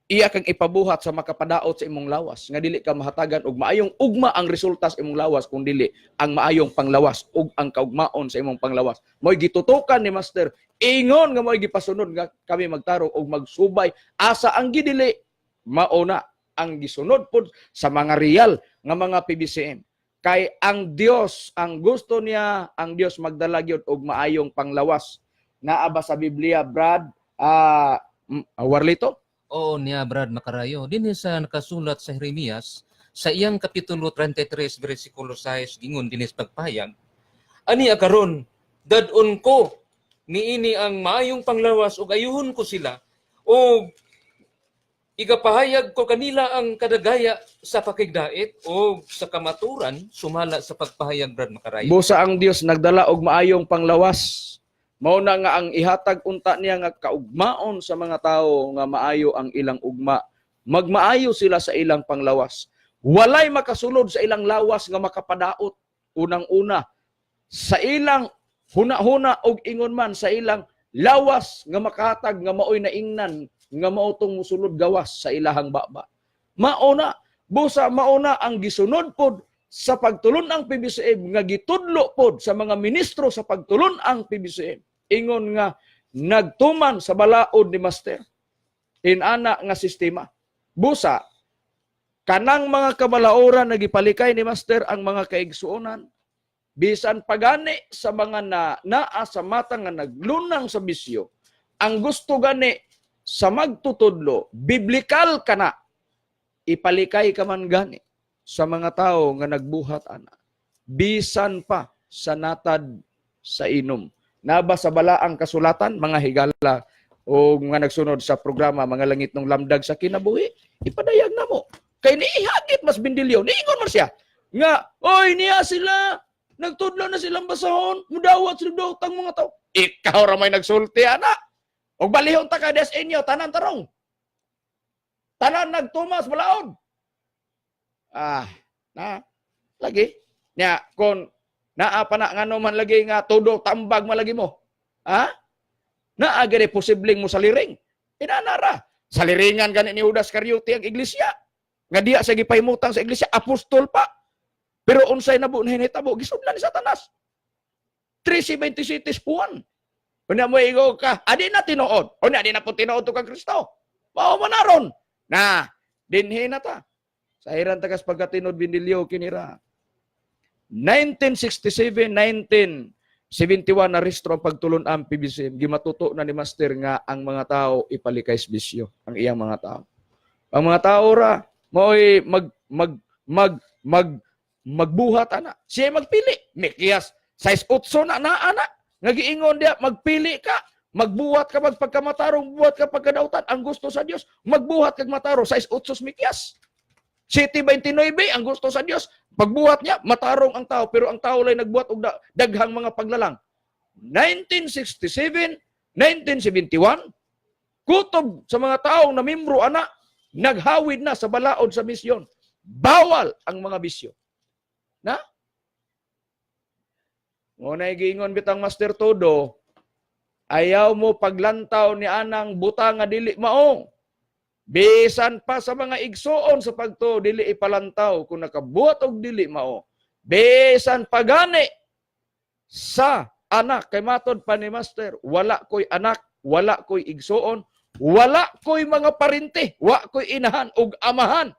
iya kang ipabuhat sa makapadaot sa imong lawas nga dili ka mahatagan og maayong ugma ang resulta sa imong lawas, kung dili ang maayong panglawas ug ang kaugmaon sa imong panglawas. Mo'y gitutukan ni Master, ingon nga mo'y gipasunod nga kami magtarong og magsubay asa ang gidili. Mao na ang gisunod pod sa mga real nga mga PBCM, kay ang Dios, ang gusto niya, ang Dios magdala gyud og maayong panglawas. Naa ba sa Biblia, Brad Warlito? Oo niya, Brad Makarayo. Dinhi sa nakasulat sa Jeremias, sa iyang kapitulo 33, versikulo 6, gingon dinhi sa pagpahayag: "Ani karon, dad-on ko niini ang maayong panglawas ug ayuhon ko sila ug igapahayag ko kanila ang kadagaya sa pakigdait o sa kamaturan," sumala sa pagpahayag, Brad Makarayo. Busa ang Dios nagdala og maayong panglawas. Mao na nga ang ihatag unta niya nga kaugmaon sa mga tawo nga maayo ang ilang ugma. Magmaayo sila sa ilang panglawas. Walay makasulod sa ilang lawas nga makapadaot, unang-una sa ilang huna-huna og ingon man sa ilang lawas nga makahatag nga maoy naingnan nga mao tong musulod gawas sa ilahang baba. Mao na, busa mao na ang gisunod pod sa pagtulon ang PBCM nga gitudlo pod sa mga ministro sa pagtulon ang PBCM. Ingon nga nagtuman sa balaod ni Master. Inana nga sistema. Busa kanang mga kabalaoran na gipalikay ni Master ang mga kaigsuonan, bisan pagani sa mga na naa sa mata nga naglunang sa bisyo, ang gusto gani sa magtutudlo, biblikal kana, ipalikay ka man gani sa mga tao nga nagbuhat ana, bisan pa sa natad sa inom. Naba sa balaang kasulatan, mga higala o mga nagsunod sa programa Mga Langit ng Lamdag sa Kinabuhi? Ipadayag na mo. Kay niihagit mas bindilyo, niingon man siya nga, "Oy, niya sila nagtudlo na silang basahon, mudawat sila dawtang mga tao." Ikaw ra may nagsulti ana. Og balihon ta ka des inyo tanan tarong. Tanan nagtumas balaod. Ah, na lagi. Nya kon naa pa na ngano man lagi nga todo tambag man lagi mo. Ha? Naa gani posibleng mo saliring. Inanara. Saliringan gani ni Judas Iscariote ang iglesia. Nga diya sa gipahimutang sa iglesia, apostol pa. Pero unsay nabo na hinitabo, gisudlan ni Satanas. 377 puwan. Unya mo igo ka, adi na tinuod. Unya di na po tinuod to kang Kristo. Mao man aron. Na, dinhi na ta. Sa hiran tagas pagkatinod, binilyo kinira. 1967, 1971 na rehistro ang pagtulon ang PBCM. Gimatuto na ni Master nga ang mga tao ipalikay sa bisyo, ang iyang mga tao. Ang mga tao ra mo'y mag mag mag mag magbuhat ana. Siya magpili. Mikiyas 6:8 na na ana. Nga giingon diya, magpili ka. Magbuhat ka magpagkamatarong, buhat ka pagkadautan. Ang gusto sa Dios, magbuhat kag matarong. 6:8 Mikiyas. 7:29, ang gusto sa Dios, pagbuhat niya, matarong ang tao, pero ang tao lay nagbuhat og daghang mga paglalang. 1967, 1971, kutob sa mga taong namimbro ana, naghawid na sa balaod sa misyon. Bawal ang mga bisyo. Na? Ngunay giingon bitang Master Todo, ayaw mo paglantaw ni anang buta nga dili mao. Bisan pa sa mga igsuon sa pagtuo, dili ipalantaw kung nakabuhat og dili mao. Bisan pa gani sa anak, kay matod pa ni Master, wala ko'y anak, wala ko'y igsuon, wala ko'y mga parente, wa ko'y inahan og amahan.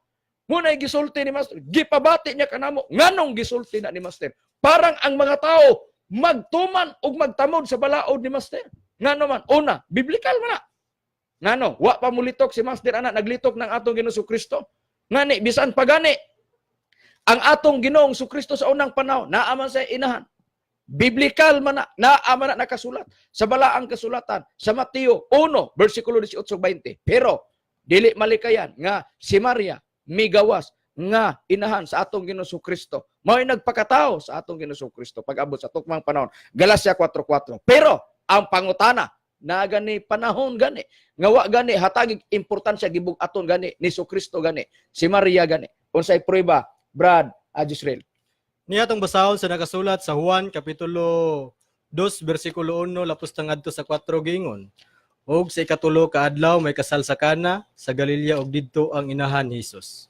Muna'y gisulti ni Master, gipabati niya kanamo, nganong gisulti na ni Master? Parang ang mga tao Magtuman og magtamod sa balaod ni Master. Ngano man, una, biblical man na. Ngano, wa pa mulitok si Master ana, naglitok ng atong Ginoong Kristo. Ngani bisan pa gani ang atong Ginoong Kristo sa unang panahon, naa man sa inahan. Biblical man na, naa man na nakasulat sa balaang kasulatan sa Mateo 1 bersikulo 18-20. Pero dili malikayan nga si Maria migawas nga inahan sa atong Ginoong Kristo. Mao'y nagpakatao sa atong Ginoong Kristo pag-abot sa tukmang panahon. Galacia 4:4. Pero ang pangutana na gani panahon gani nga wa gani hatagig importansya gibug-aton gani ni Kristo gani si Maria gani, unsay prueba, Brad Ajisrael? Niya atong basahon sa nakasulat sa Juan kapitulo 2 bersikulo 1 lapos ta ngadto sa 4, giingon. Og sa ikatulo ka adlaw may kasal sa Kana sa Galilea og didto ang inahan ni Hesus.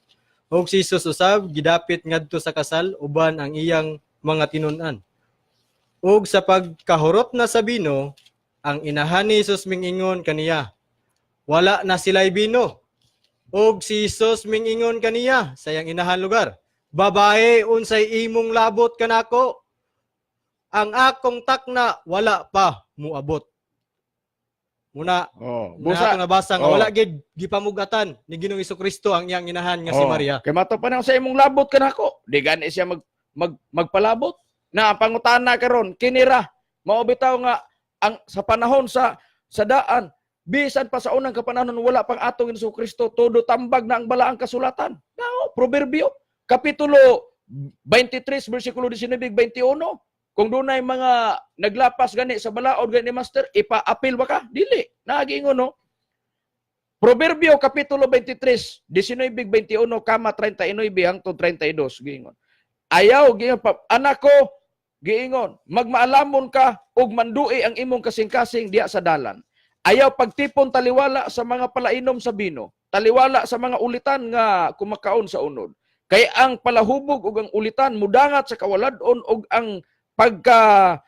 Og si Hesus usab gidapit ngadto sa kasal uban ang iyang mga tinun-an. Og sa pagkahurot na sa bino, ang inahan ni Hesus mingingon kaniya, "Wala na sila'y bino." Og si Hesus mingingon kaniya sa iyang inahan lugar, "Babae, unsay imong labot kanako? Ang akong takna wala pa muabot." Muna, Oh, busa busa na nabasa nga wala gid gipamugatan ni Ginoong Kristo ang iyang inahan nga si Maria. Kay mato pa na sa imong labot kanako. Di gani siya mag, mag magpalabot. Na ang pangutana karon kinira mao bitaw nga ang sa panahon sa daan, bisan pa sa unang kapanahon wala pang atong Hesus Kristo, todo tambag na ang balaang kasulatan. Nao, Proverbio kapitulo 23 bersikulo 19 21. Kung dunay mga naglapas gani sa balaod gani ni Master, ipa-appeal ba ka? Dili. Nagiingon, no? Proverbio kapitulo 23, 19, 21, kama 39 hangtod 32, giingon. Ayaw, giingon, anak ko, giingon, magmaalamon ka ug mandui ang imong kasing-kasing diya sa dalan. Ayaw pagtipon taliwala sa mga palainom sa bino, taliwala sa mga ulitan nga kumakaon sa unod. Kay ang palahubog ug ang ulitan mudangat sa kawalad-on ug ang pagka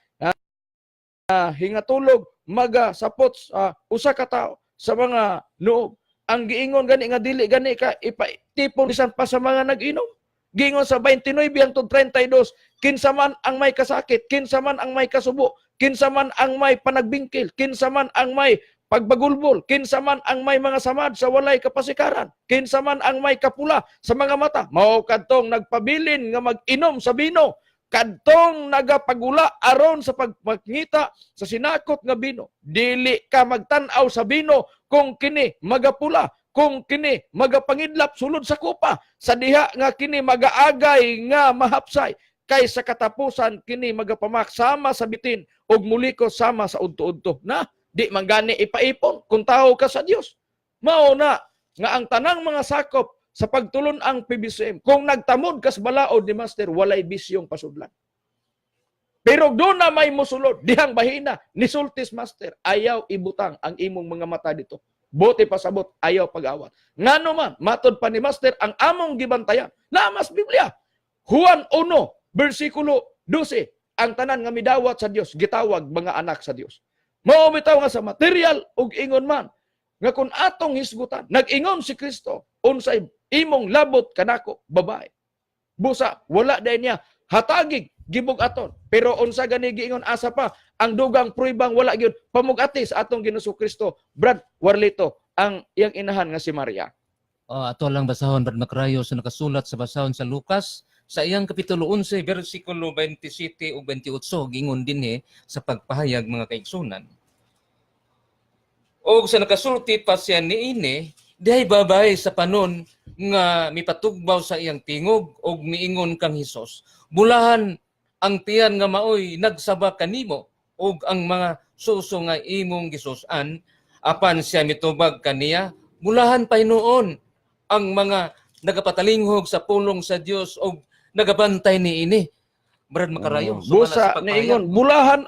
hingatulog maga sapot sa usa ka tawo sa mga noob. Ang giingon gani nga dili gani ka ipatipon bisan pa sa mga nag-inom. Giingon sa 29 hangtod 32, kinsa man ang may kasakit, kinsa man ang may kasubo, kinsa man ang may panagbingkil, kinsa man ang may pagbagulbol, kinsa man ang may mga samad sa walay kapasikaran, kinsa man ang may kapula sa mga mata, mao kadtong nagpabilin nga mag-inom sa bino, kadtong nagapagula aron sa pagpangita sa sinakot nga bino. Dili ka magtan-aw sa bino kung kini magapula, kung kini magapangidlap sulod sa kupa, sa diha nga kini magaagay nga mahapsay, kay sa katapusan kini magapamak sama sa bitin ug muliko sama sa udto-udto. Na di man gani ipaipon kung tao ka sa Dios. Mao na nga ang tanang mga sakop sa pagtulon ang PBCM, kung nagtamod kas balaod ni Master, walay bisyong pasudlan. Pero doon na may musulod, dihang bahina, nisultis Master, ayaw ibutang ang imong mga mata dito. Bote pasabot, ayaw pag-awat. Ngano man, matod pa ni Master, ang among gibantayan, namas Biblia. Juan 1, versikulo 12, ang tanan nga midawat sa Dios, gitawag mga anak sa Dios. Mao bitaw nga sa material ug ingon man nga kung atong hisgutan, nag-ingon si Kristo, "Unsay imong labot kanako, babae?" Busa wala dahil niya hatagig gibug-aton. Pero unsa gani giingon, asa pa ang dugang pruibang wala gyud pamugati sa atong Ginoong Kristo, Brad Warlito, ang iyang inahan nga si Maria? Oh, ato lang basahon, Brad Makrayo, sa nakasulat sa basahon sa Lucas sa iyang kapitulo 11 bersikulo 27 ug 28, gingon dinhi sa pagpahayag, mga kaigsunan. Og sa nakasulti pa siya niini, dihay babae sa panon nga mipatugbaw sa iyang tingog og miingon kang Hesus, "Bulahan ang tiyan nga maoy nagsaba kanimo ug ang mga suso nga imong gisus-an." Apan siya mitubag kaniya, "Bulahan pa hinuon ang mga nagapatalinghog sa pulong sa Dios og nagabantay niini." Brad Makarayo, sumala Oh. Busa sa pagpahayag. niingon bulahan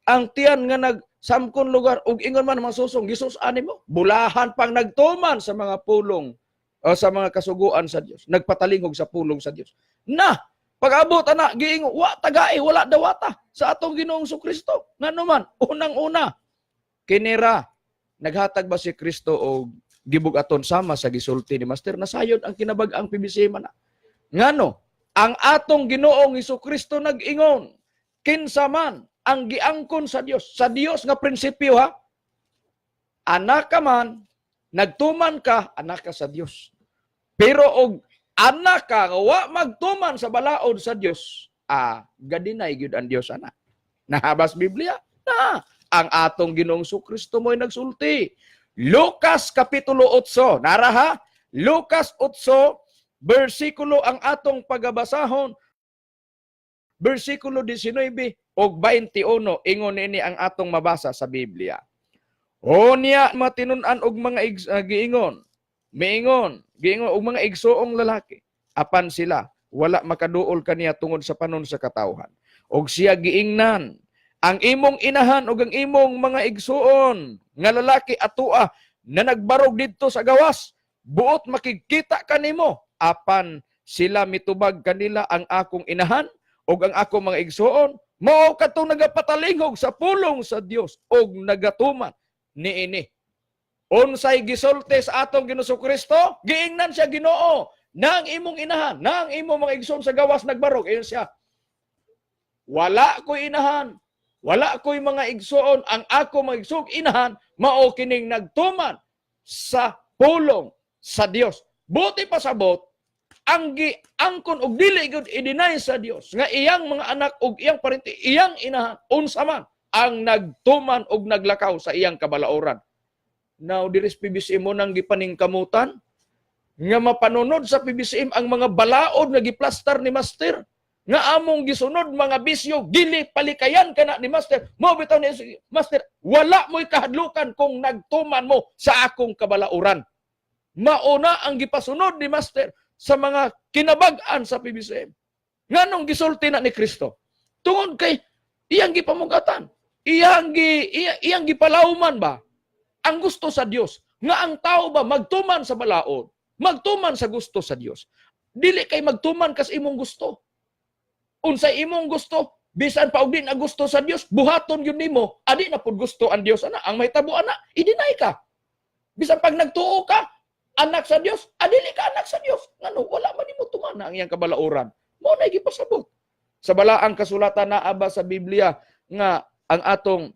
ang tiyan nga nagsamkon lugar ug ingon man mga susong gisus animo, bulahan pang nagtuman sa mga pulong o sa mga kasuguan sa Dios, nagpatalinghog sa pulong sa Dios. Na pag-abot ana giingon wa tagai, wala dawata sa atong Ginoong Kristo. Ngano man, unang-una kinira naghatag ba si Kristo og gibug-aton sama sa gisulti ni Master? Nasayod ang kinabag-ang PBC man na. Ngano ang atong Ginoong Kristo nag-ingon, Kinsa man ang giangkon sa Dios nga prinsipyo ha. Anak ka man, nagtuman ka, anak ka sa Dios. Pero og anak ka nga wa magtuman sa balaod sa Dios, gadinay gyud ang Dios ana. Nahabas Biblia? Na. Ang atong Ginoong Kristo mo'y nagsulti. Lucas Kapitulo 8, nara ha? Lucas 8, bersikulo ang atong pagabasahon, bersikulo 19 og 21, ingon ini ang atong mabasa sa Biblia. O niya matinun-an og mga giingon, miingon, giingon og mga igsoong lalaki, apan sila wala makaduol kaniya tungod sa panon sa katawhan. Og siya giingnan, "Ang imong inahan ug ang imong mga igsuon nga lalaki atua na nagbarog didto sa gawas, buot makigkita kanimo." Apan sila mitubag kanila, "Ang akong inahan ug ang akong mga igsuon mao katong nagapatalinghog sa pulong sa Dios ug nagatuman niini." Unsay gisulti sa atong Ginoong Kristo? Giingnan siya Ginoo, "Nang imong inahan, nang imong mga igsoon sa gawas nagbarog." Ayon siya, "Wala ko'y inahan, wala ko'y mga igsoon, ang ako mga igsoon inahan mao kining nagtuman sa pulong sa Dios." Buti pasabot, ang giangkon og dili gyud i-deny sa Dios nga iyang mga anak og iyang parente, iyang inahan, unsa man ang nagtuman og naglakaw sa iyang kabalaoran. Now, diri sa PBCM mo nang gipaningkamutan nga mapanunod sa PBCM ang mga balaod nga giplastar ni Master nga among gisunod, mga bisyo, dili palikayan kana ni Master. Mo bitaw ni Master, "Wala mo'y kahadlukan kung nagtuman mo sa akong kabalauran." Mauna ang gipasunod ni Master sa mga kinabag-an sa PBCM. Nganong gisulti na ni Kristo? Tungod kay iyang gipamugatan, iyang gipalawman ba ang gusto sa Dios nga ang tao ba magtuman sa balaod, magtuman sa gusto sa Dios. Dili kay magtuman kas imong gusto. Unsay imong gusto, bisan pa og di na gusto sa Dios, buhaton yun nimo, adi na pud gusto ang Dios ana. Ang mahitabo ana, i-deny ka. Bisan pag nagtuo ka, anak sa Dios, adili ka anak sa Dios. Ngano wala man nimo tumana ang iyang kabalauran? Mao na gipasabot. Sa balaang kasulatan, naa ba sa Biblia nga ang atong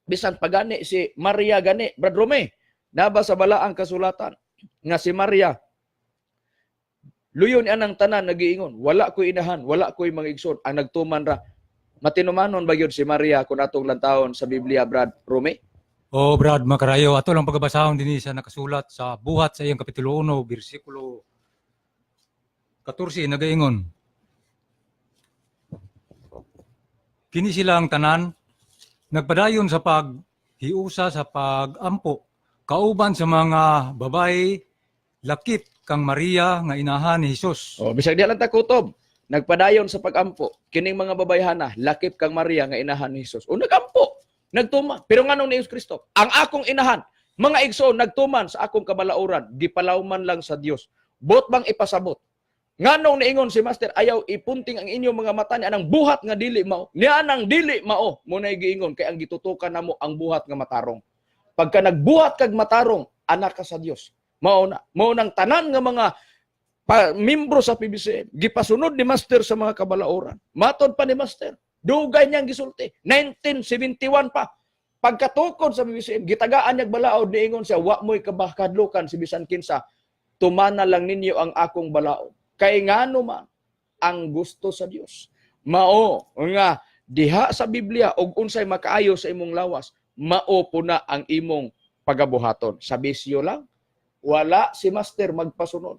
bisan pagani si Maria gani, Brad Rome, naa ba sa balaang kasulatan nga si Maria luyon anang tanan nagiingon, "Wala ko'y inahan, wala ko'y mga igsoon," ang nagtuman ra? Matinumanon ba gyud si Maria kung atong lantawon sa Biblia, Brad Rome? Oh, Brad, makarayo. Ato lang pagabasahon dinhi sa nakasulat sa Buhat sa iyang Kapitulo 1, bersikulo 14, nagaingon. Kini sila ang tanan nagpadayon sa paghiusa sa pagampo kauban sa mga babae lakip kang Maria nga inahan ni Jesus. Oh, bisag di lang ta kutob, nagpadayon sa pagampo kining mga babayhana lakip kang Maria nga inahan ni Jesus. O nagampo, nagtuman. Pero nganong ni Jesus Kristo, "Ang akong inahan, mga igsoon nagtuman sa akong kabalauran," gipalawman lang sa Dios. Bot bang ipasabot? Nganong niingon si Master, "Ayaw ipunting ang inyong mga mata ni anang buhat nga dili mao"? Ni anang dili mao mo na giingon kay ang gitutukan namo ang buhat nga matarong. Pagka nagbuhat kag matarong, anak ka sa Dios. Mao na. Mao nang tanan nga mga membro sa PBCM gipasunod ni Master sa mga kabalaoran. Matod pa ni Master, dugay niyang gisulti, 1971 pa. Pagkatukod sa PBCM, gitagaan niya balaod, niingon siya, "Wa mo'y kabakadlukan si bisan kinsa. Tumana lang ninyo ang akong balaod." Kay ngano man ang gusto sa Dios. Mao nga diha sa Biblia og unsay makaayo sa imong lawas, mao po na ang imong pagabuhaton. Sa bisyo lang, wala si Master magpasunod.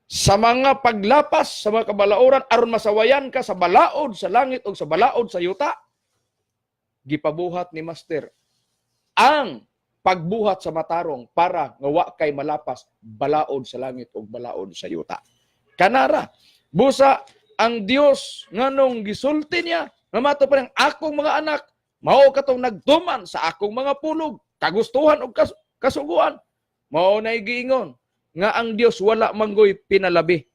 Sa mga paglapas sa mga kabalaoran aron masawayan ka sa balaod sa langit o sa balaod sa yuta, gipabuhat ni Master ang pagbuhat sa matarong para nga wa kay malapas balaod sa langit o balaod sa yuta. Kanara, busa ang Dios nganong gisulti niya nga mato pa rin, "Akong mga anak mao katong nagtuman sa akong mga pulog, kagustuhan og kasuguan." Mao na giingon nga ang Dios wala manggoy pinalabi.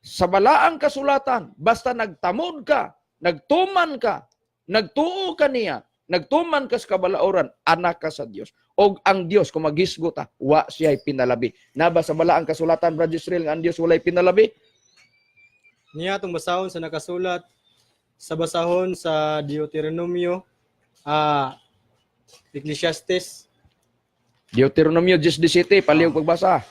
Sa balaang kasulatan, basta nagtamod ka, nagtuman ka, nagtuo ka niya, nagtuman ka sa kabalaoran, anak ka sa Dios. Og ang Dios, kung maghisgot ta, wa siya'y pinalabi. Naba sa balaang kasulatan, Brad Israel, nga ang Dios walay pinalabi? Niya atong basahon sa nakasulat Sa basahon sa Deuteronomio, Ecclesiastes. Deuteronomio 10:17, palihog pagbasa.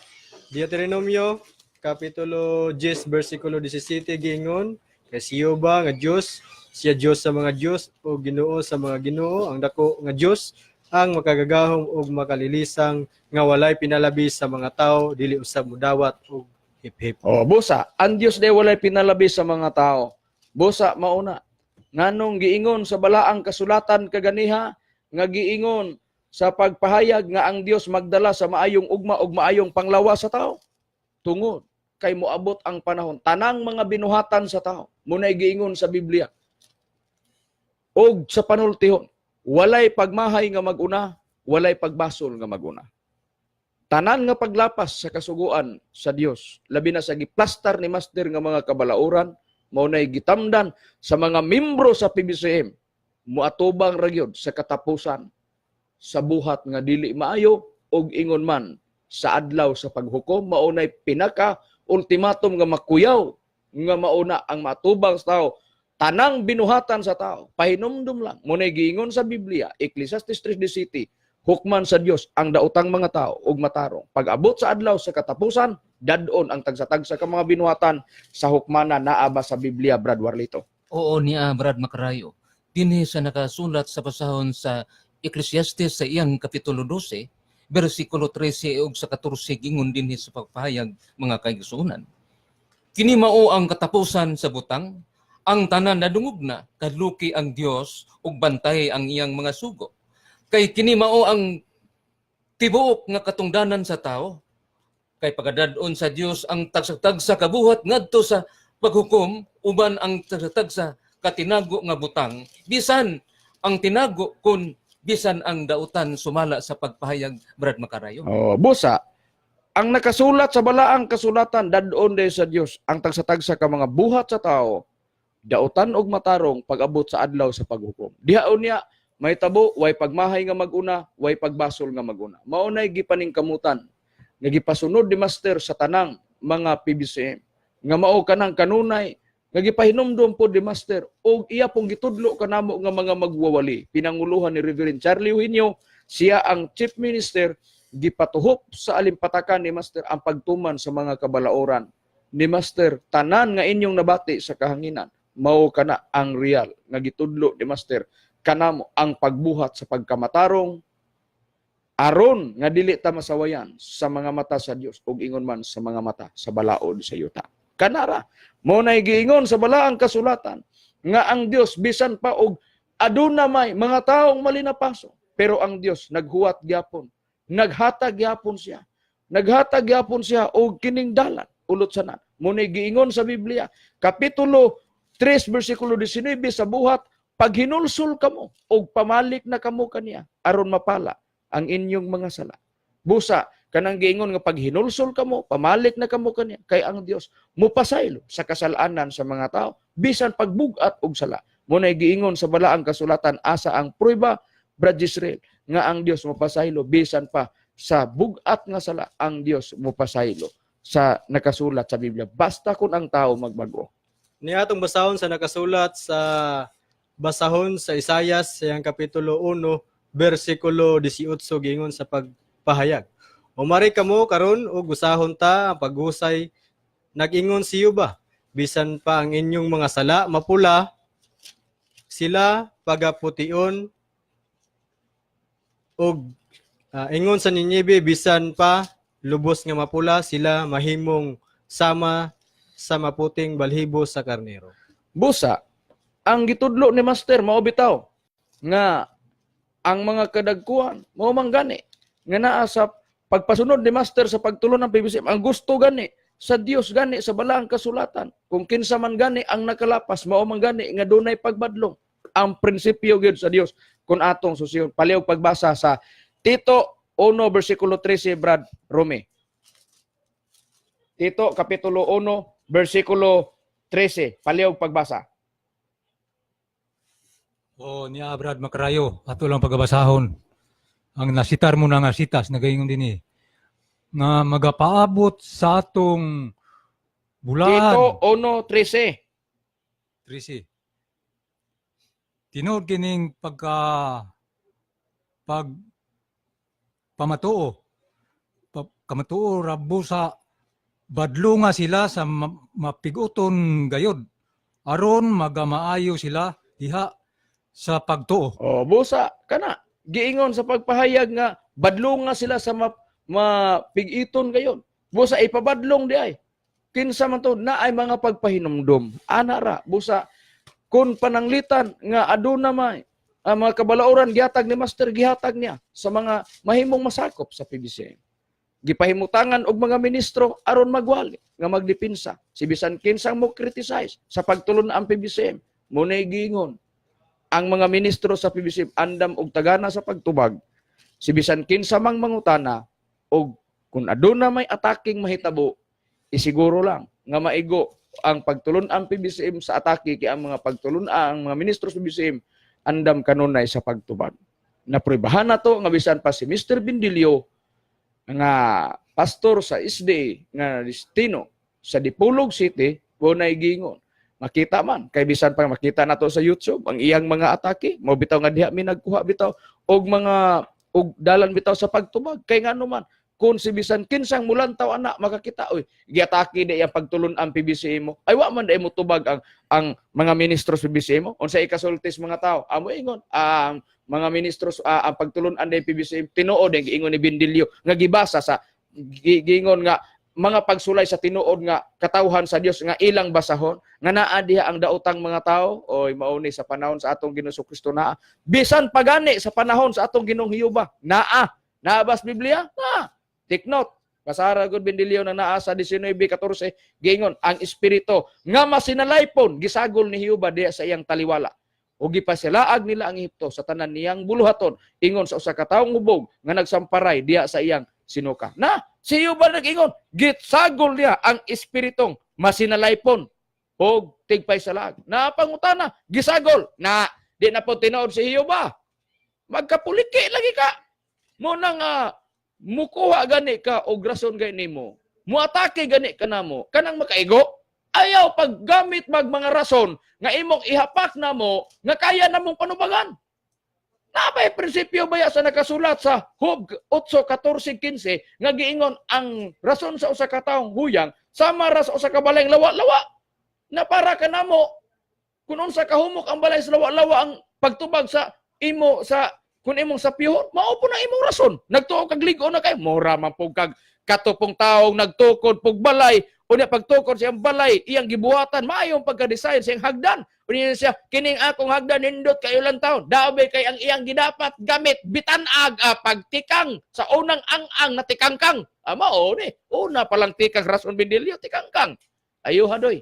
Deuteronomio kapitulo 10 bersikulo 17, giingon kay si Jehova nga Dios, siya Dios sa mga Dios o Ginoo sa mga Ginoo, ang dako nga Dios, ang makagagahom ug makalilisang nga walay pinalabi sa mga tawo, dili usab mudawat og hip-hip. Oh, busa, ang Dios day walay pinalabi sa mga tao. Busa mauna. Nganong giingon sa balaang kasulatan kaganiha nga giingon sa pagpahayag nga ang Dios magdala sa maayong ugma ug maayong panglawas sa tao? Tungod kay moabot ang panahon tanang mga binuhatan sa tao munay giingon sa Biblia. Og sa panultihon, walay pagmahay nga maguna, walay pagbasol nga maguna. Tanan nga paglapas sa kasuguan sa Dios, labi na sa giplastar ni Master nga mga kabalauran, mao nay gitamdan sa mga membro sa PBCM, muatubang ra gyud sa katapusan sa buhat nga dili maayo. Og ingon man sa adlaw sa paghukom, mao nay pinaka ultimatum nga makuyaw nga mauna ang matubang sa tao, tanang binuhatan sa tao. Pahinumdum lang, mo nay giingon sa Biblia, Ecclesiastes 3:17, hukman sa Dios ang daotang mga tao ug matarong. Pag-abot sa adlaw sa katapusan, dadon ang tagsa-tagsa ka mga binuhatan sa hukmana. Naa ba sa Biblia, Brad Warlito? Oo niya, Brad Makarayo. Dinhi sa nakasulat sa pasahon sa Ecclesiastes sa iyang kapitulo 12, bersikulo 13 ug sa 14, gingon dinhi sa pagpahayag, mga kaigsuonan. "Kini mao ang katapusan sa butang, ang tanan nadungog na, kadluki ang Dios ug bantay ang iyang mga sugo. Kay kini mao ang tibuok nga katungdanan sa tao. Kay pagadad-on sa Dios ang tagsa-tagsa kabuhat ngadto sa paghukom uban ang tagsa-tagsa katinago nga butang, bisan ang tinago kun bisan ang dautan," sumala sa pagpahayag, Brad Makarayo. Oh, busa, ang nakasulat sa balaang kasulatan, dadon day sa Dios ang tagsa-tagsa ka mga buhat sa tao, dautan og matarong, pag-abot sa adlaw sa paghukom. Diha unya may tabo way pagmahay nga maguna, way pagbasol nga maguna. Mao nay gipaningkamutan nga gipasunod ni Master sa tanang mga PBCM nga mao kanang kanunay nga gipahinumdom pod ni Master og iya pong gitudlo kanamo nga mga magwawali, pinanguluhan ni Reverend Charlie Eugenio. Siya ang chief minister. Gipatuhop sa alimpatakan ni Master ang pagtuman sa mga kabalaoran ni Master. Tanan nga inyong nabati sa kahanginan, mao kana ang real nga gitudlo ni Master kanamo, ang pagbuhat sa pagkamatarong aron nga dili ta masawayan sa mga mata sa Dios ug ingon man sa mga mata sa balaod sa yuta. Kanara mo nay giingon sa balaang kasulatan nga ang Dios, bisan pa og aduna may mga taong malinapaso, pero ang Dios naghuwat gyapon, naghatag gyapon siya, naghatag gyapon siya og kining dalan ulot sana. Mo nay giingon sa Biblia, kapitulo 3 bersikulo 19 sa Buhat, paghinulsol kamo og pamalik na kamo kaniya aron mapala ang inyong mga sala. Busa kanang giingon nga paghinulsol kamo, pamalik na kamo kaniya, kay ang Dios mupasaylo sa kasalanan sa mga tao bisan pagbugat og sala. Mo nay giingon sa balaang kasulatan. Asa ang prueba, Brad Israel, nga ang Dios mupasaylo bisan pa sa bugat nga sala? Ang Dios mupasaylo sa nakasulat sa Biblia basta kun ang tao magbago. Niya atong basahon sa nakasulat sa basahon sa Isayas sa iyang kapitulo 1 bersikulo 18, gingon sa pagpahayag. "Umari kamo karon ug usahon ta ang paghusay. Nag-ingon si Jehova, bisan pa ang inyong mga sala mapula, sila pagapution, ug ingon sa Ninibe, bisan pa lubos nga mapula sila, mahimong sama sa maputing balhibo sa karnero." Busa, ang gitudlo ni Master mao bitaw nga ang mga kadagkuhan mao man gani nga naa sa pagpasunod ni Master sa pagtulon ng PBCM. Ang gusto gani sa Dios gani sa balaang kasulatan, kung kinsa man gani ang nakalapas, mao man gani nga dunay pagbadlong. Ang prinsipyo gyud sa Dios kung atong susiyon. Palihog pagbasa sa Tito 1 bersikulo 13, Brad Rome. Tito kapitulo 1 bersikulo 13, palihog pagbasa. O niya, Brad Makarayo, ato lang pagabasahon. Ang nasitar mo na nga sitas, nagaingon din eh, nga magapaabot sa atong bulan. Tito 1:13. 13. Tinuod kining pagka pag pamatuo kamatuo ra busa badlunga sila sa mapiguton gayod aron magamaayo sila diha sa pagtuo. Oh, busa kana giingon sa pagpahayag nga badlunga sila sa mapigiton gayon. Busa ipabadlong di ay. Kinsa man to na ay mga pagpahinumdom. Ana ra busa kun pananglitan nga aduna may ang mga kabalauran gihatag ni Master, gihatag niya sa mga mahimong masakop sa PBCM. Gipahimutangan og mga ministro aron magwali nga magdepensa si bisan kinsang mo criticize sa pagtulon ang PBCM. Mo giingon ang mga ministro sa PBCM andam og tagana sa pagtubag si bisan kinsa mang mangutana, og kung aduna may ataking mahitabo, isiguro lang nga maigo ang pagtulon ang PBCM sa atake kay ang mga pagtulon ang mga ministro sa PBCM andam kanunay sa pagtubag. Napruebahan na to nga bisan pa si Mr. Bindilio nga pastor sa SDA nga destino sa Dipolog City, unay giingon. Makita man kay bisan pa makita nato sa YouTube ang iyang mga atake mo bitaw nga diha mi nagkuha bitaw og mga og dalan bitaw sa pagtubag, kay ngano man kung si bisan kinsang mulantaw ana makakita, oy, giatake di iyang pagtulon ang PBCM mo, ay wa man di mo tubag ang mga ministro sa PBCM mo. Unsa ikasulti sa mga tao, amo ingon ang mga ministro, ang pagtulon ang PBCM tinuod ang giingon ni Bindilio nga gibasa sa giingon nga mga pagsulay sa tinuod nga katawhan sa Dios nga ilang basahon nga naa diha ang daotang mga tao. Oy, mao ni sa panahon sa atong Ginoong Kristo naa, bisan pagani sa panahon sa atong Ginoong Hiyuba naa. Naa bas Biblia na. Take note, basara gud Bindilio na naa sa 19:14, giingon ang espiritu nga masinalaypon gisagol ni Hiyuba diha sa iyang taliwala o gipasilaag nila ang Ehipto sa tanan niyang buluhaton, ingon sa usa ka taong hubog nga nagsamparay diha sa iyang sinuka. Na si Hiyuba nag-ingon, gitsagol niya ang espiritong masinalaypon og tigpay sa laag. Na pangutana, gisagol na di na po tinuod si Hiyuba. Magkapuliki lagi ka. Mo na nga mukuha gani ka og rason gani nimo. Muatake gani ka namo kanang makaigo. Ayaw paggamit mag mga rason nga imong ihapak namo nga kaya namong panubagan. Napay prinsipyo baya sa nakasulat sa Job 8:14-15 nga giingon ang rason sa usa ka taong huyang sama ra sa usa ka balayng lawa-lawa, na para kanamo kung unsa kahumok ang balay sa lawa-lawa ang pagtubag sa imo sa kung imong sapihon, mao po na imong rason. Nagtuo kag lig-on na kay mura man pug kag katupong taong nagtukod pug balay. Unya pagtukod siyang balay, iyang gibuhatan maayong pagka-design siyang hagdan. Unya siya, "Kining akong hagdan nindot kayo lang taon." Dabe kay ang iyang gidapat gamit bitanag, pagtikang sa unang ang-ang na tikangkang. Mao ni. Una pa lang tikang rason Bindilyo, tikangkang. Ayuha doy.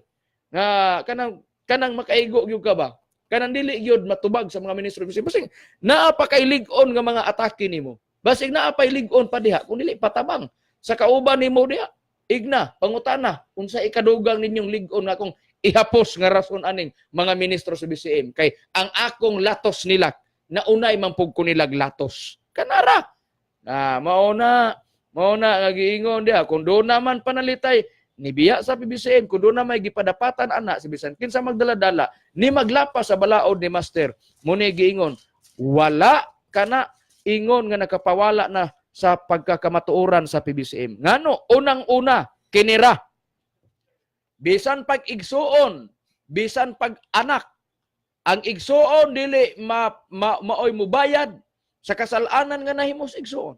Nga kanang kanang makaigo gyud ka ba? Kanang dili gyud matubag sa mga ministro. Basig naa pa kay lig-on nga mga atake nimo. Basig naa pay lig-on pa diha kung dili patabang sa kauban nimo diha. Igna, pangutana, unsa ikadugang ninyong lig-on nga akong ihapos nga rason aning mga ministro sa BCM kay ang akong latos nila naunay man pug ko nilag latos. Kanara. Na mao na mao na nga giingon diha kung doon naman panalitay nibiya sa PBCM, kung doon na may gipadapatan ana si bisan kinsa magdala-dala ni maglapas sa balaod ni Master, mo ni giingon wala kana ingon nga nakapawala na sa pagkakamatuoran sa PBCM. Ngano? Unang-una kinira bisan pag igsuon, bisan pag anak, ang igsuon dili maoy mubayad sa kasalanan nga nahimo sa igsuon,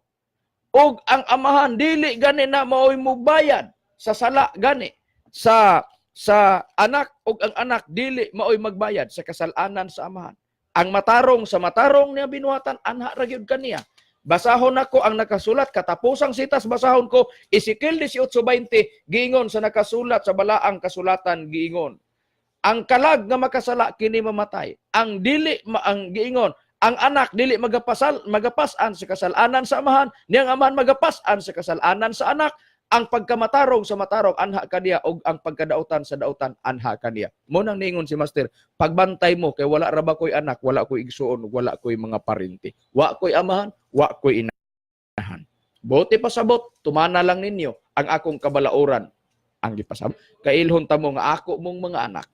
ug ang amahan dili gani na maoy mubayad sa sala gani sa anak, ug ang anak dili maoy magbayad sa kasalanan sa amahan. Ang matarong sa matarong niya binuhatan, anha ra gyud kaniya. Basahon nako ang nakasulat katapusang sitas, basahon ko Ezekiel 18:20. Giingon sa nakasulat sa balaang kasulatan, giingon ang kalag nga makasala kini mamatay. Ang dili ang giingon ang anak dili magapasal magapas-an sa kasalanan sa amahan, niyang amahan magapas-an sa kasalanan sa anak. Ang pagkamatarong sa matarong anha kaniya ug ang pagkadautan sa dautan anha kaniya. Mo nang niingon si Master, pagbantay mo kay wala ra ba koy anak, wala koy igsuon, wala koy mga parente. Wa koy amahan, wa koy inahan. Bote pasabot, tumana lang ninyo ang akong kabalaoran. Ang gipasabot. Kailhon ta mo nga ako mong mga anak.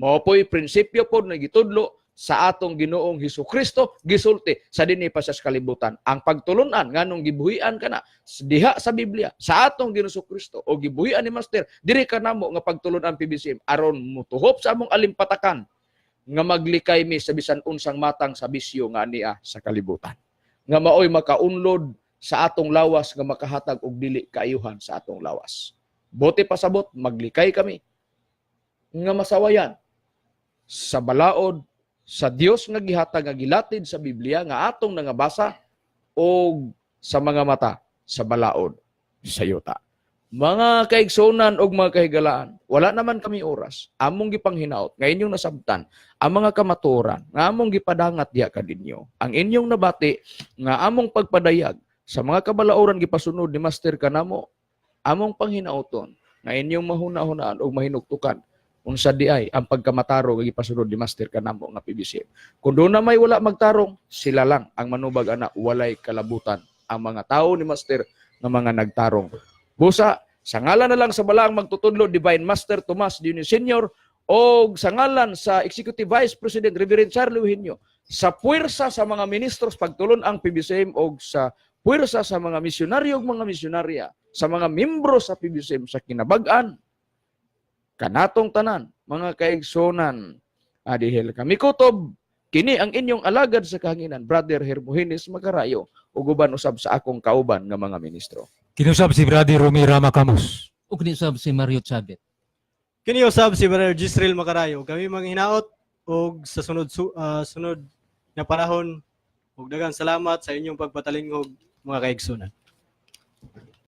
Mao po'y prinsipyo po na gitudlo. sa atong Ginoong Hesus Kristo gisulti sa dinhi pa sa kalibutan. Ang pagtulunan nganong gibuhian kana diha sa Biblia sa atong Ginoong Kristo o gibuhian ni Master diri kanamo nga pagtulunan PBCM aron mutuhop sa among alimpatakan nga maglikay mi sa bisan unsang matang sa bisyo nga ania sa kalibutan. Nga maoy makaunlod sa atong lawas nga makahatag og dili kaayuhan sa atong lawas. Bote pasabot, maglikay kami nga masawayan sa balaod sa Dios nga gihatag nga gilatid sa Biblia nga atong nangabasa og sa mga mata sa balaod sa yuta. Mga kaigsunan og mga kahigalaan, wala naman kami oras. Among gipanghinaot nga inyong nasabtan ang mga kamatuoran nga among gipadangat diha kaninyo. Ang inyong nabati nga among pagpadayag sa mga kabalaoran gipasunod ni Master kanamo, among panghinauton nga inyong mahuna-hunaan og mahinuktukan unsa di ay ang pagkamataro nga gipasunod ni Master kanamo nga PBC. Kung doon na may wala magtarong, sila lang ang manubag ana, walay kalabutan ang mga tao ni Master nga mga nagtarong. Busa, sa ngalan na lang sa balaang magtutudlo Divine Master Tomas Dionisio Senior o sa ngalan sa Executive Vice President Reverend Charlie Eugenio, sa puwersa sa mga ministros pagtulon ang PBCM o sa puwersa sa mga misyonaryo ug mga misyonarya, sa mga membro sa PBCM sa kinabag-an, kanatong tanan, mga kaigsonan, adihil kami kutob, kini ang inyong alagad sa kahanginan, Brother Hermogenes Macarayo, ug uban usab sa akong kauban nga mga ministro. Kinusab si Brother Romy Rama Camus. Ug kini usab si Mario Chavit. Kini usab si Brother Gisrael Macarayo. Kami manghinaot og sa sunod na panahon, ug daghang salamat sa inyong pagpatalingog, mga kaigsunan.